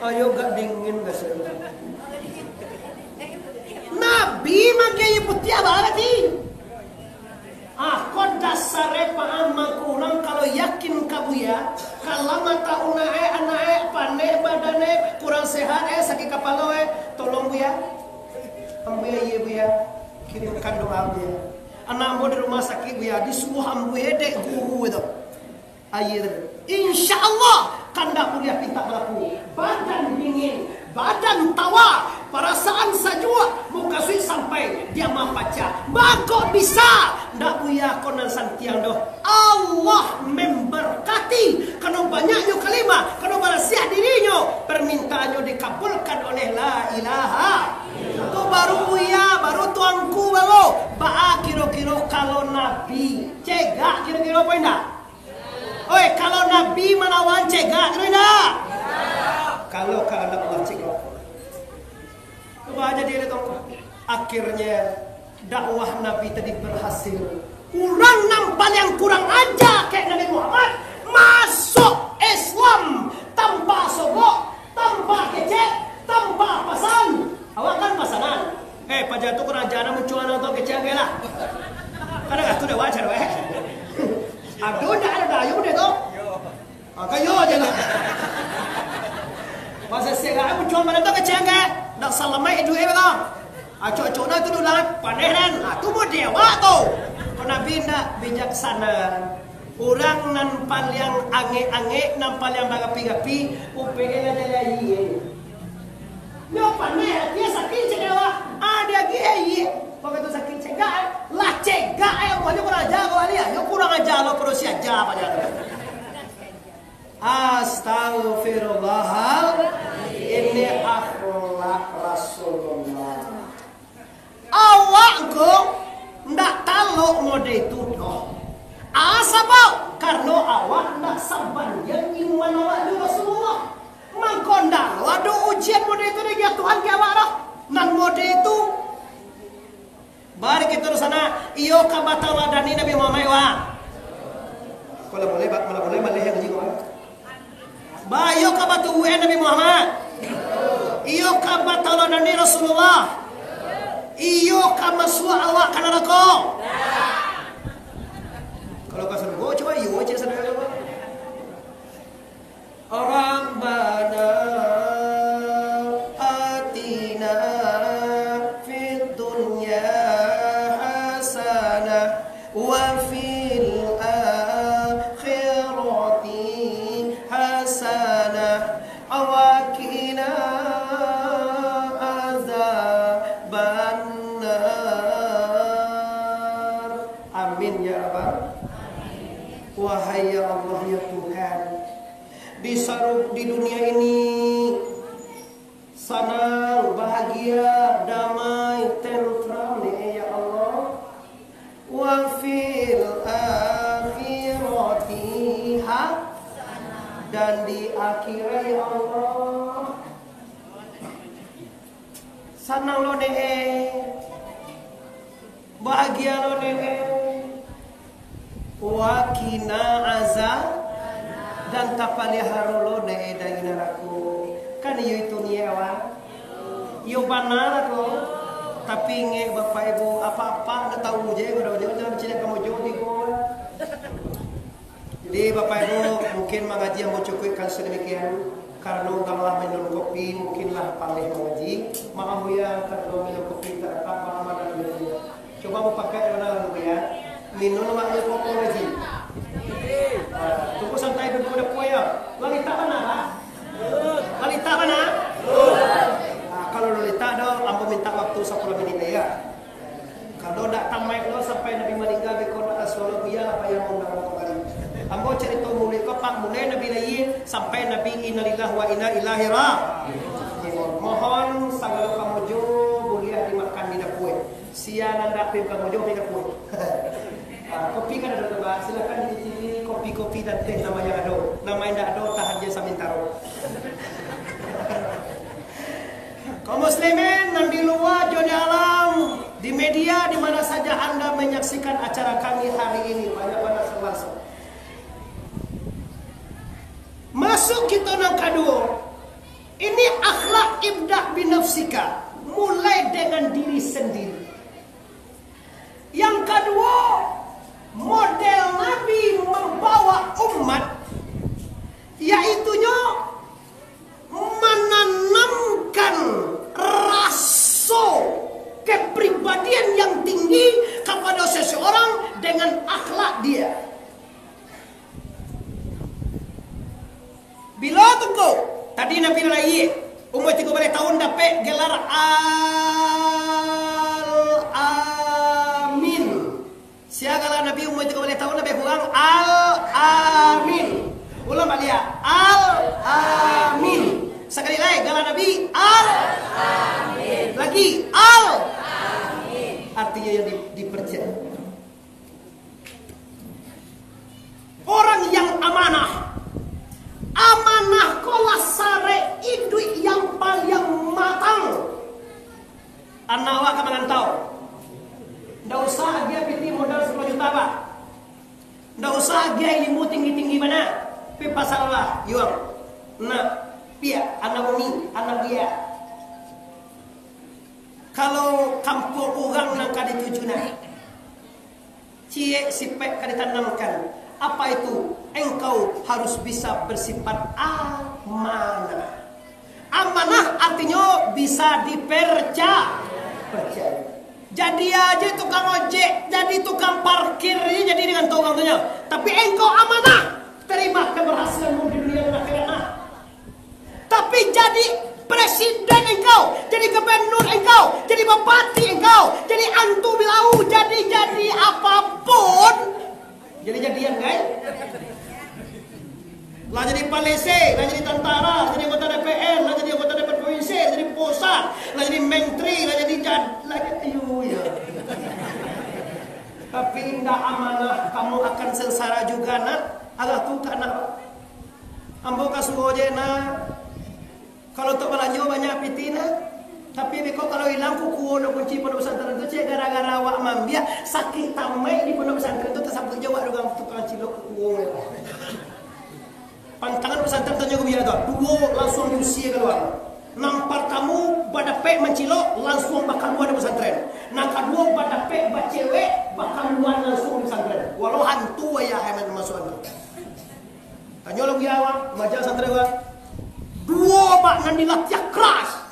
Ayo gak dingin gak sih. Nabi makai aia putiah banget sih. Ah, ko dasar e paham mangko urang kalau yakin ka buya, kalau mata unak e, anak e, paneh badan e, kurang sehat e, sakik kapalo e, tolong buya, ambo aia buya, kirimkan doa buya. Anak ambo di rumah sakik buya, disuruah ambo dek guru itu. Aia tadi. Insya Allah, kandak buliah pintak balaku. Badan dingin, badan tawa, parasaan sajuak, mukasuik sampai diamah pacah. Mako bisa, ndak buya ko nan santiang doh. Allah memberkati, kano banyaknyo kalimah, kano barasiah dirinyo, permintaannyo dikabulkan oleh la ilaha. Tu baru buya, baru tuangku, baru. Baa kiro-kiro kalau Nabi? Cegak kiro-kiro apo indak? Oi, kalau Nabi malawan cegak, tu indak? Kalau kahandak Allah cegak. Coba aja dia tu. Akhirnya dakwah Nabi tadi berhasil. Urang nan paliang kurang aja kayak Nabi Muhammad masuk Islam tanpa sogok, tanpa kecek, tanpa pasan. Awak kan pasanan. Eh, paja tu kurang aja, nak muncuang tu kecek lah. Kadang atu dah wajar weh. Aduh, ndak ada dayung dia tu. Ah, kayo aja lah. Masa serak, eh, muncuang malam tu kecek ke? Ndak salamaik duit bang. Acok-acok nak tu dulang, paneh nan. Ah, tu model awak tu. Kau Nabi ndak bijaksana. Urang nan paliang angek-angek, nan paliang barapi-rapi, upek e lah jalai aia. Nyo paneh, ati sakik cegak lah. Ah, dia agi aia. Kau kata sakik cegak, eh. Lah cegak, eh. Bukannya kurang ajar kau balik, ah. Nyo kurang ajar lo, perusi aja apa dia. Astagfirullahaladzim. Ini akhlak Rasulullah. Allah Awak ko ndak talok mode itu doh. Aa, sabab karano awak ndak sabandiang iman awak jo Rasulullah. Mangko ndak lo ado ujian mode itu dari Tuhan ka awak doh. Nan mode itu, bari kito di sana, iyo ka bataladani Nabi Muhammad, wah. Kalau boleh, ba-, kalau boleh, balik yang jiwa. Ba, iyo ka batubuahan Nabi Muhammad. Iyo ka bataladani Rasulullah. Iyo ka masuak awak ka narako. Kalau ka sarugo, cubo iyo aja sadonyo. Rabbana atina fid dunya hasanah wa fil akhirati hasanah wa qina azabannar. Amin ya rabbal. Wahai ya Allah, ya Tuhan, di saru-, di dunia ini sanang, bahagia, damai, tentram ni, ya Allah. Wa fil akhirati ha-, dan di akhirat, ya Allah. Sanang lo deh, bahagia lo deh. Wa qina azab, dan tapaliharo lo deh dari narako. Kan iyo itu niat awak. Iyo bana lah ko. Tapi ingek Bapak Ibu, apa-apa ndak tahu je, udah-udah jangan ciliak kamu jauh tigo. Jadi Bapak Ibu, mungkin mangaji ambo cukuikkan sadamikian. Karano urang lah minum kopi, mungkin lah paleh mangaji. Maaf ya, karano minum kopi tak dapat baamal dan dia. Coba bapakai dek urang lalu ya. Minum lemak ni pokok ngaji. Ah, tunggu santai dulu dah puai ya. Lah litak bana lah. Lah litak bana. Ah, kalau lah litak dah, ambo minta waktu sapuluah minit ya. Kalau ndak tamaik lo sampai Nabi maningga, beko ndak asuah lo, bialah payah maundang urang kamari. Ambo carito mulai ko, Pak, mulai Nabi lahia sampai Nabi innalillahi wa inna ilaihi raji'un. Mohon sagalo pamujo buliah dimakan di dapua. Sia nan ndak pai pamujo, pai dapua. Ah, kopi kan ado tu, Pak. Silakan dicicipi kopi-kopi dan teh nan indak ado. Nan indak ado, tahan je samantaro. Kaum muslimin nan di lua jo di dalam, di media di mana saja Anda menyaksikan acara kami hari ini, banyak bana saluang. Masuk kito nan kaduo, ini akhlak ibda' binafsika, mulai dengan diri sendiri. Yang kaduo, model Nabi mambawa umat, yaitunyo mananamkan raso kepribadian yang tinggi kapado seseorang dengan akhlak dia. Bilo tu ko, tadi Nabi lahia, umua tigo baleh tahun dapek gelar Al-Amin. Sia gelar Nabi umua tigo baleh tahun lebih kurang? Al-Amin. Ulang baliak, Al-Amin. Sakali lai, gelar Nabi Al-Amin. Lagi, Al-Amin. Artinyo yang di-, dipercaya. Orang yang amanah. Amanah ko lah sarek iduik yang paliang matang. Anak awak ka marantau. Ndak usah agiah pitih modal sapuluah juta, Pak. Ndak usah agiah ilmu tinggi-tinggi bana. Pi pasar lah, yuang. Nak, piak, anak umi, anak dia. Kalau kampuang urang nan ka dituju nah, ciek sipek ka ditanamkan. Apa itu? Engkau harus bisa bersifat amanah. Amanah artinyo bisa diperca-, percaya. Jadi aja tukang ojek, jadi tukang parkir, jadi dengan tukang tu nyo. Tapi engkau amanah, terima keberhasilanmu di dunia dan akhirat, nah. Tapi jadi presiden engkau, jadi gubernur engkau, jadi bupati engkau, jadi antu bilau, jadi, jadi apapun, jadi-jadian, kan? Lah jadi polisi, lah jadi tentara, lah jadi anggota D P R, lah jadi anggota D P R provinsi, lah jadi pusat, lah jadi menteri, lah jadi jad-, lah jadi, ayo, ya. Tapi indak amanah, kamu akan sengsara juga, nak. Alah tu ka, nak. Ambo ka suruah je, nak. Kalau tak balanjo banyak pitih, nak. Tapi beko kalau ilang kukuo kunci pondok pesantren tu, cek, gara-gara awak mambiak, sakik tamaik di pondok pesantren tu, tasabuik jo awak urang tukang cilok kukuo. Pantangan pesantren tanyo ka buya tu, duo lansuang diusia kalua. Nan partamo badapek mancilok, lansuang bakalua dari pesantren. Nan kaduo badapek bacewek, bakalua lansuang dari pesantren. Walau hantu ayah hai masuak tu. Tanyo lah buya awak, maja santri awak. Duo bak nan dilatiah keras.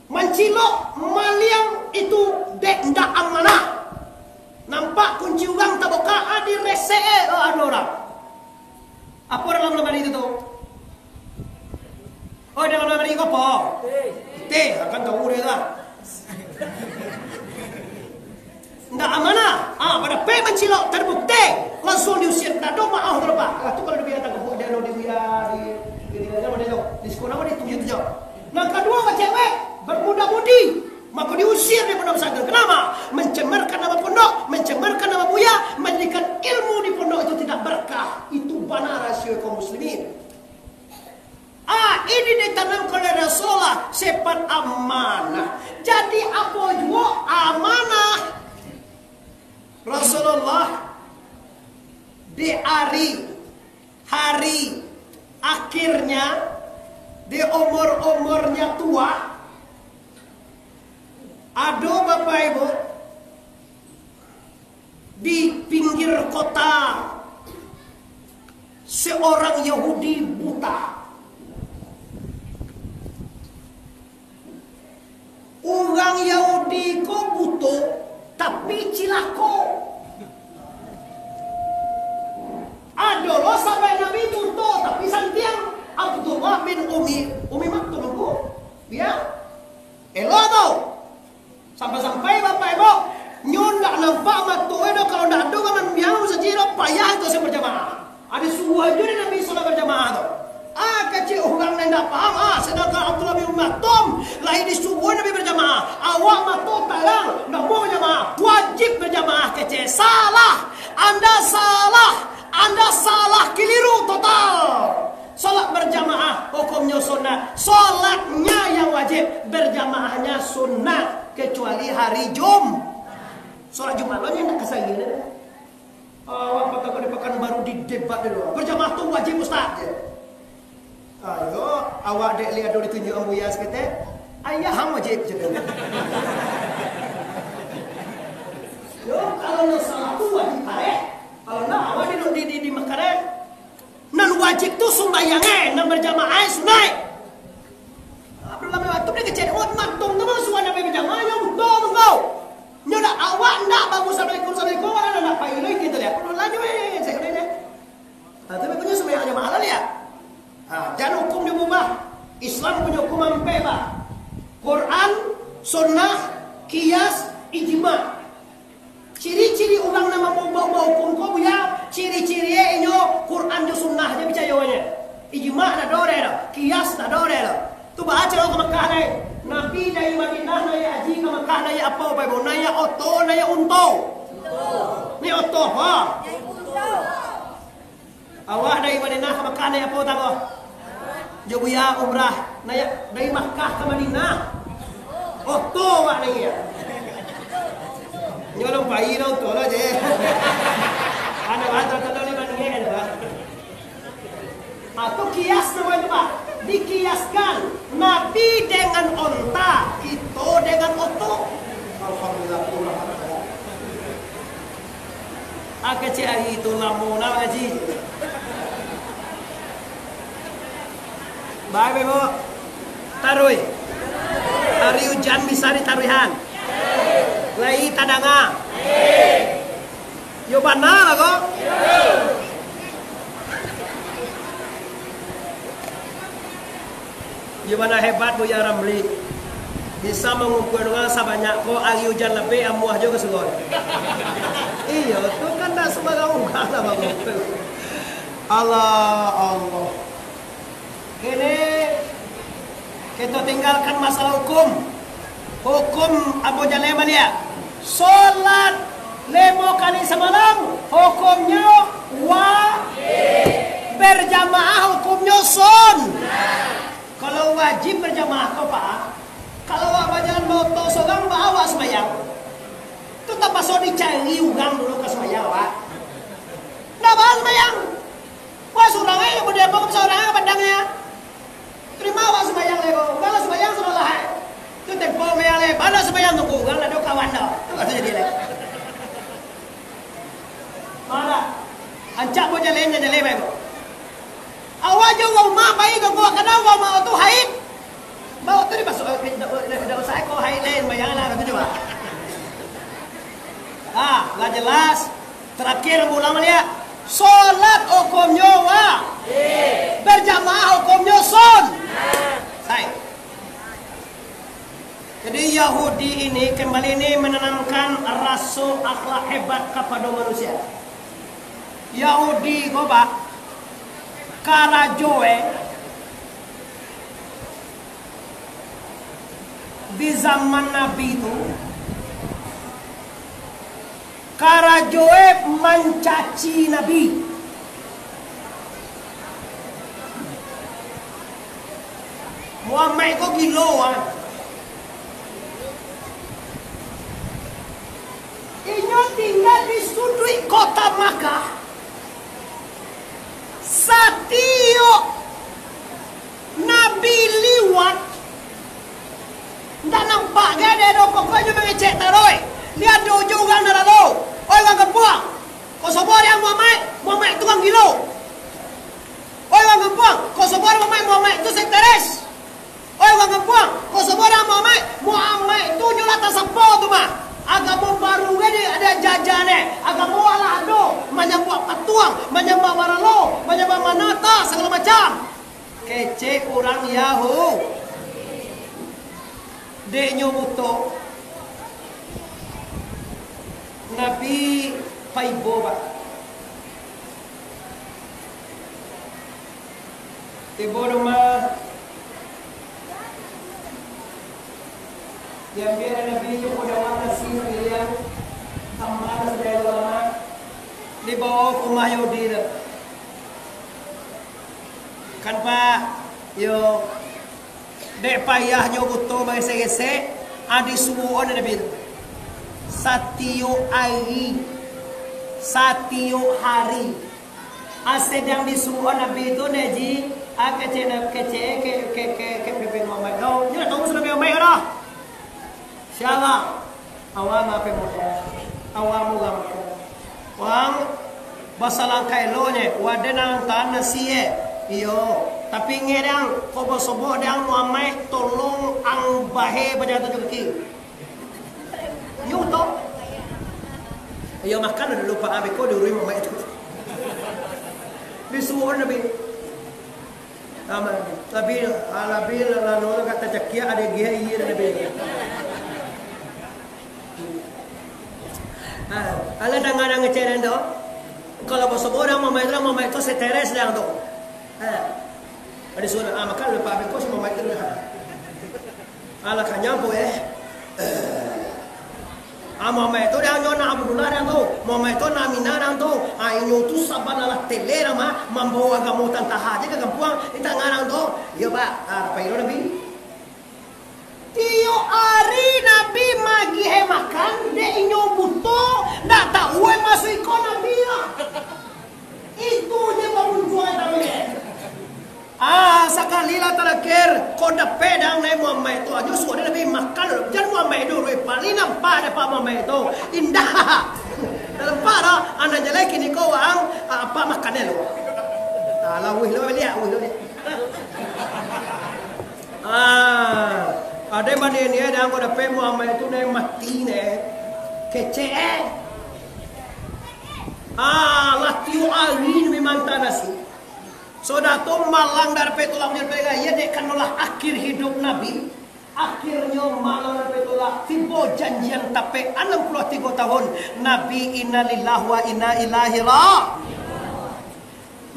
Mancilok, maliang itu dek ndak amanah. Nampak kunci urang taboka, ah, diresek, eh, oh, ado urang. Apo dalam lamari itu tu? Oh, dalam lamari ko apo? Pitih, akan tahu dia lah. Ndak amanah. Ah, badapek mancilok, tarbukti. Lansuang diusir. Ndak ado maaf tu, Pak. Ah, tu kalau di binatang kebun, dia di, di, di, di, di, di, di sekolah, di tujuh tu je. Nan kaduo, bacewek, bermuda-mudi. Mako diusir dari pondok pesantren. Kenapa? Mencemarkan nama pondok, mencemarkan nama buya, menjadikan ilmu di pondok itu tidak berkah. Itu bana rasio kaum muslimin. Ah, ini ditanamkan oleh Rasulullah, sifat amanah. Jadi, apo juo amanah? Rasulullah di ari, hari akhirnya, di umur-umurnya tua, ado, Bapak Ibu, di pinggir kota, seorang Yahudi buta. Urang Yahudi ko buto, tapi cilako. Ado lo sahabat Nabi buto, tapi santiang. Abdullah bin Umi, Umi Maktum ko, ya. Elok tu. Sampai-sampai, Bapak Ibu, nyo ndak nampak mato e doh, kalau ndak ado urang nan biang sajo doh, payah itu se berjamaah. Ado suruah juo dek Nabi solat berjamaah tu. Ah, kecek urang nan ndak paham, ah, sedangkan Abdullah bin Umi Maktum lai disuruah Nabi berjamaah. Awak mato tarang, ndak mau berjamaah, wajib berjamaah, kecek. Salah, anda salah, anda salah, keliru total. Salat berjamaah hukumnyo sunat. Salatnya yang wajib, berjamaahnya sunat, kecuali hari Jum-, salat Jumat lo nyo indak kasari. Awak patang ko di Pakanbaru didebat dulu. Berjamaah tu wajib, Ustaz, je. Ayo, awak dek liado ditunjuk ambuya saketek. Ayah ham wajib, je. Yo, kalau nyo salat tu wajib kareh. Kalau ndak, awak di, di, di, di Mekah, eh. Nan wajib tu sumbayang, eh, nan berjamaah, eh, sunat. Abdullah bin Maktum ni kecek, oh, Maktum tu mah suruah Nabi berjamaah, nyo buto tu kau. Nyo dak awak ndak baru assalamualaikum, assalamualaikum, awak ndak pai lai kito lihat. Abdullah nyo, eh, cek dia, eh. Ah, tapi punyo sumbayang jamaah lah lihat. Ah, jan hukum diubah. Islam punyo hukum ampek, bah. Quran, sunnah, qiyas, ijma. Ciri-ciri urang nan mambaubah hukum ko, Buya, ciri-ciri e inyo Quran jo Sunnah je picayonyo. Ijma ndak ado doh, kias ndak ado doh. Tu baa caro ka Makkah lai. Nabi dari Madinah naiak haji ka Makkah naiak apo, Bapak Ibu? Naiak oto, naiak unto? Naiak oto, ha? Awak dari Madinah ka Makkah naiak apo, Tangguh? Jo Buya umrah, naiak dari Makkah ka Madinah. Oto awak naiak. Nyo alun pai doh, oto lo je. Ado, ado, ado, ado, ado, ado. Atau kias namo itu, Pak? Dikiaskan Nabi dengan onta, kito dengan oto. Alhamdulillah, Alhamdulillah. Ah, kecek ari tu lamo nak ngaji. Baik, Ibu. Taruih. Ari ujan bisa ditaruihan. Lai tadanga. Yo bana lah ko. Iyo bana hebat Buya Ramli. Bisa mangumpua urang sabanyak ko, ari ujan labek amuah jo ka surau. Iyo, tu kan ndak sumbarang urang lah mangumpua. Allah, Allah. Kini, kito tinggalkan masalah hukum. Hukum Abu Jalil baliak. Salat Limo kali samalam, hukumnyo wajib. Berjamaah hukumnyo sunnah. Kalau wajib berjamaah ko, Pak, kalau awak bajalan baoto sorang, baa awak sumbayang? Tu tapaso dicari urang dulu ka sumbayang, Pak. Ndak baa sumbayang. Wah, surang ai, berdemo ka surang ai, ka Padang nyo. Tarimo awak sumbayang lai ko. Urang lah sumbayang sudah lah ai. Tu tempo sumbayang lai. Bana sumbayang tunggu urang, ndak ado kawan dah. Tu kato jadi lai. Marah. Ancak mo jaleh, jan jaleh bae ko. Awak jo urang rumah pai ka gua, kadang urang rumah tu haid. Bawa tu dipasuk, eh, dak, dak, dak usah ko haid lai, sumbayang lah, kato coba. Ah, lah jelas. Terakhir, ulang baliak. Solat hukumnyo wajib. Berjamaah hukumnyo sunnah. Sai. Jadi, Yahudi ini kembali ni menanamkan raso akhlak hebat kapado manusia. Yahudi ko, Pak, karajo e di zaman Nabi tu, karajo e mancaci Nabi. Muhammad ko gilo, ah. Inyo tingga di suduik kota Makkah. Satiok Nabi liwat, ndak nampak gai dek do, pokoknyo mangecek taruih. Liek ado jo urang nan lalu, "Oi, urang kampuang, kosobo dek ang Muhammad, Muhammad tu urang gilo. Oi, urang kampuang, kosobo dek Muhammad, Muhammad tu stres." Oi, urang kampuang, kosobo dek ang Muhammad, Muhammad tu nyo lah tasapo tu mah. Agamo baru gai di, di jajah ne. Agamo alah ado, manyambah patuang, manyambah baralo, manyambah manata, sagalo macam. Kecek urang Yahu-, dek nyo buto. Nabi paibo, Pak. Tibo di rumah, diambiak dek Nabi tu kudawan nasi sapiliang, tambah nasi dari ulama, dibawa ka rumah Yahudi tu. Kan, Pak, yo, dek payahnyo buto bagesek-gesek, ah, disuruah dek Nabi tu. Satiok ari, satiok hari. Ah, sadang disuruah Nabi tu, Naji, ah, kecek, kecek, ke, ke, ke, ke, ke, Nabi Muhammad. Yo, nyo lah tahu Nabi Muhammad kan dah. Sia, Bang? Awak mah pe muda. Awak murah muda. Wang, basalangkah eloknyo, wadah nan tahan nasi, eh. Iyo. Tapi ingek dang, kok basobok dang Muhammad, tolong ang bahe bajalan tujuh kaki. Iyo, betul. Iyo, makan udah lupa, ah, beko diurui Muhammad itu. Disuruh Nabi. Aman. Labi, ah, labi, lalu agak tacakiak, ada gia iya, labi. Ah, alah, danga-danga cairan tu. Kalau basobok dang Muhammad itu, Muhammad itu stres dang tu. Ah. Ada suara, ah, makan lupa beko si Muhammad itu. Alah, kanyang po, eh. Ah, Muhammad tu dang nyo anak Abdullah dang tu. Muhammad tu anak Aminah dang tu. Ah, inyo tu saban alah tele dang mah, mambawa agamo tantaha je ka kampuang, di tangah dang tu. Iyo, Pak. Ah, apa ilo Nabi? Tiok ari Nabi magiah makan, dek inyo buto, ndak tahu eh masuik ko Nabi lah. Itu je pamuncuang kami. Ah, sakali lah tarakhir, kok dapek dang Nabi Muhammad tu, anyo suruah Nabi makan dulu. Jan Muhammad dulu, eh, paling nampak dek Pak Muhammad tu. Indak. Nampak dah, anak jalai kini ko wang, ah, apa makan dulu. Ah, lah, wih, lo liek, wih, lo liek. Ah, ado mani ni, eh, dang kok dapek Muhammad tu, Nabi mati, Nabi. Kecek, eh. Ah, lah tiok ari Nabi mantah nasi. Sudah tu malang dari Baitullah, menyampai raya, dek kanolah akhir hidup Nabi. Akhirnyo malang dari Baitullah, tibo janjian tapek anam puluah tigo tahun. Nabi, innalillahi wa inna ilaihi ra-,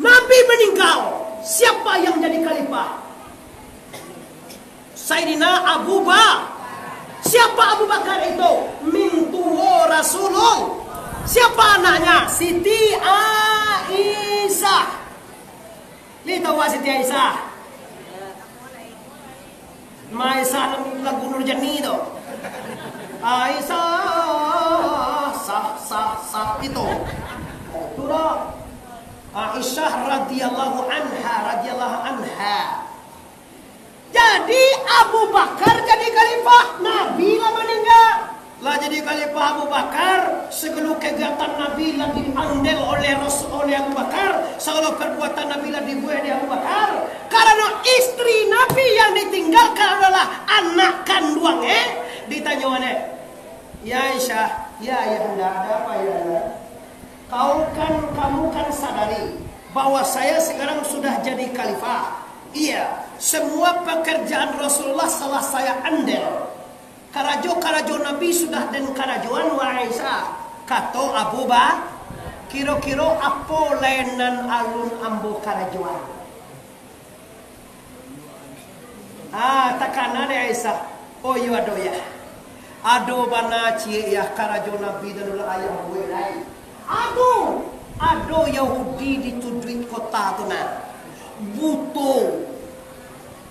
Nabi meninggal. Siapa yang jadi khalifah? Saidina Abu Ba-, siapa Abu Bakar itu? Mintuo Rasulullah. Siapa anaknya? Siti Aisyah. Li tahu Siti Aisyah? Ma Aisyah lagu Nurjani tu. Aisyah, sah, sah, sah, itu. Itu dah. Aisyah radhiyallahu anha, radhiyallahu anha. Jadi, Abu Bakar jadi khalifah, Nabi lah maningga. Lah jadi khalifah Abu Bakar, sagalo kagiatan Nabi lah diandel oleh Rasul, oleh Abu Bakar, sagalo parbuatan Nabi lah dibuek dek Abu Bakar. Karano istri Nabi yang ditinggalkan adalah anak kanduang, eh? Ditanyo anak, "Ya Aisyah, ya Ayahanda, ada apa Ayahanda?" Kau kan, kamu kan sadari bahwa saya sekarang sudah jadi khalifah. Iya, semua pekerjaan Rasulullah salah saya andel. Karajo-karajo Nabi sudah den karajoan, wahai Aisyah, kato Abu Ba-, kiro-kiro apo lai nan alun ambo karajoan? Ah, takana dek Aisyah. Oh iyo, ado ya. Ado bana ciek ya karajo Nabi dan ulah ayah buek lai. Ado, ado Yahudi di tujuik kota tu nah. Buto.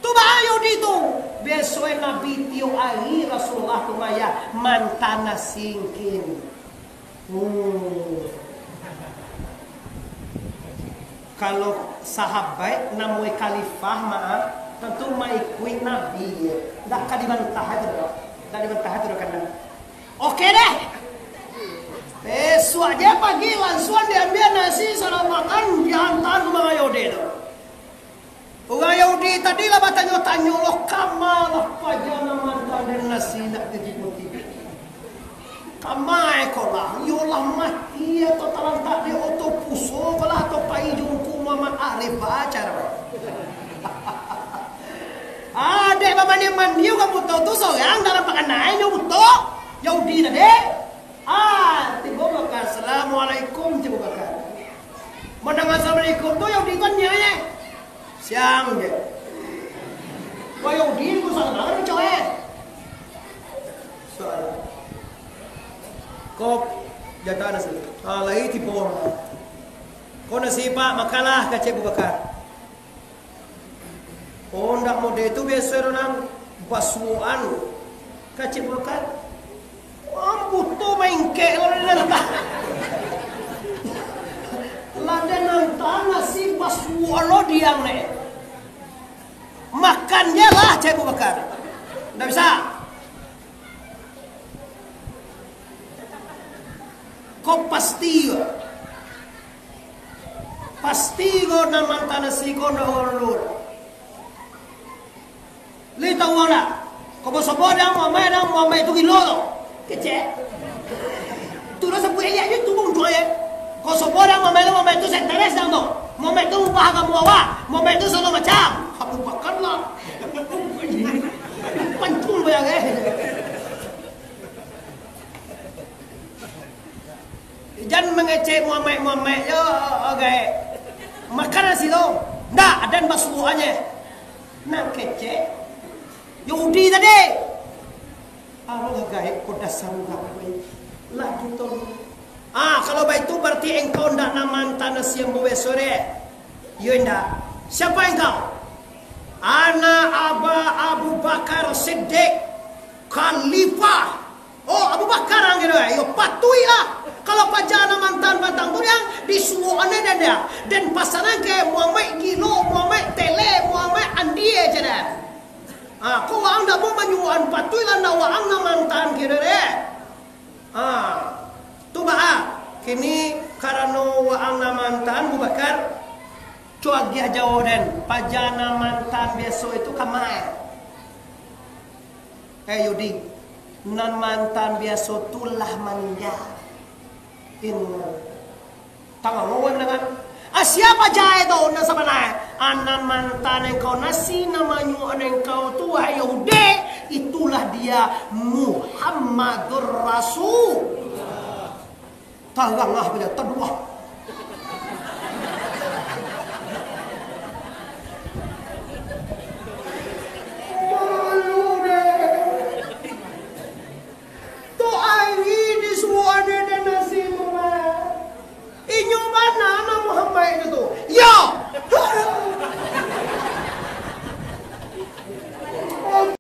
Tu baa Yahudi tu. Biaso e Nabi tiok ari Rasulullah tu mah ya mantan nasi ngkin. Hmm. Kalau sahabat namonyo khalifah mah, tantu maikuik Nabi, ndak ka dibantah tu doh. Ndak dibantah tu doh kan. Oke deh. Bisuak je pagi langsuang diambiak nasi, salah makan, diantaan ka urang Yahudi tu. Urang Yahudi tadi lah batanyo-tanyo lo, kama lah paja nan mantan den nasi nak tibo-tibo. Kama e ko lah, iyo lah mati atau talantak di oto puso ko lah, atau pai jungku Muhammad Arif, baco lah. Ah, dek bamandi-mandi urang buto tu sorang dalam pakanai nyo buto. Yahudi tadi. Ah, tibo Bakar, "Assalamualaikum," tibo Bakar. Mandanga assalamualaikum tu, Yahudi tu niaik je. Siang je. Wah, Yahudi tu salah banget, coy. Soal. Kok jatah nasi? Ah, lai tibo. Kok nasi, Pak, makanlah, kecek Abu Bakar. Oh, ndak model tu biaso urang basuokan. Kecek Abu Bakar. Ambo tu maingkek lah den antaan. Lah den antaan nasi basuo lo diang ne. Makan je lah, cek Abu Bakar. Ndak bisa. Ko pasti ko. Pasti ko nan mantan nasi ko ndak urang. Lai tahu ndak? Ko basobok dek Muhammad, dek Muhammad tu gilo tu. Kecek. Tu lah sabuik ayat je tu, bang, tu ayat. Ko basobok dek Muhammad tu, Muhammad tu stres dek tu. Muhammad tu ubah agamo awak. Muhammad tu salah macam. Abu Bakar lah. Pancung bayang, eh. Jan mangecek Muhammad-Muhammad yo, gaek. Makan nasi tu. Ndak, adan basuo aje. Nak kecek Yahudi tadi. Alah gaek ko dasar urang ko. Lah gitu. Ah, kalau baitu berarti engkau ndak nan mantan nasi ambo biaso deh. Yo indak. Siapa engkau? Ana Aba Abu Bakar Siddiq, Khalifah. Oh, Abu Bakar ang kiro, eh? Yo, patuiklah. Kalau paja nan mantan batang tu, yang disuo aneh dan dia. Dan pasanan ke Muhammad gilo, Muhammad tele, Muhammad andie je dah. Ah, ko waang ndak mau manyuoan, patuiklah ndak waang nan mantan kiro deh. Ah, tu baa. Kini karano waang nan mantan Abu Bakar, co agiah jawab den. Paja nan mantan biaso itu kamai. Eh, Yudi, nan mantan biaso tu lah maningga. Inna. Tangah ngawai mandangan. Ah, siapa jae tu nan sabananyo? Ah, nan mantan engkau nasi, nan manyuokan engkau tu, wahai Yahudi, itulah dia Muhammadur Rasul. Tarangah bila taduah.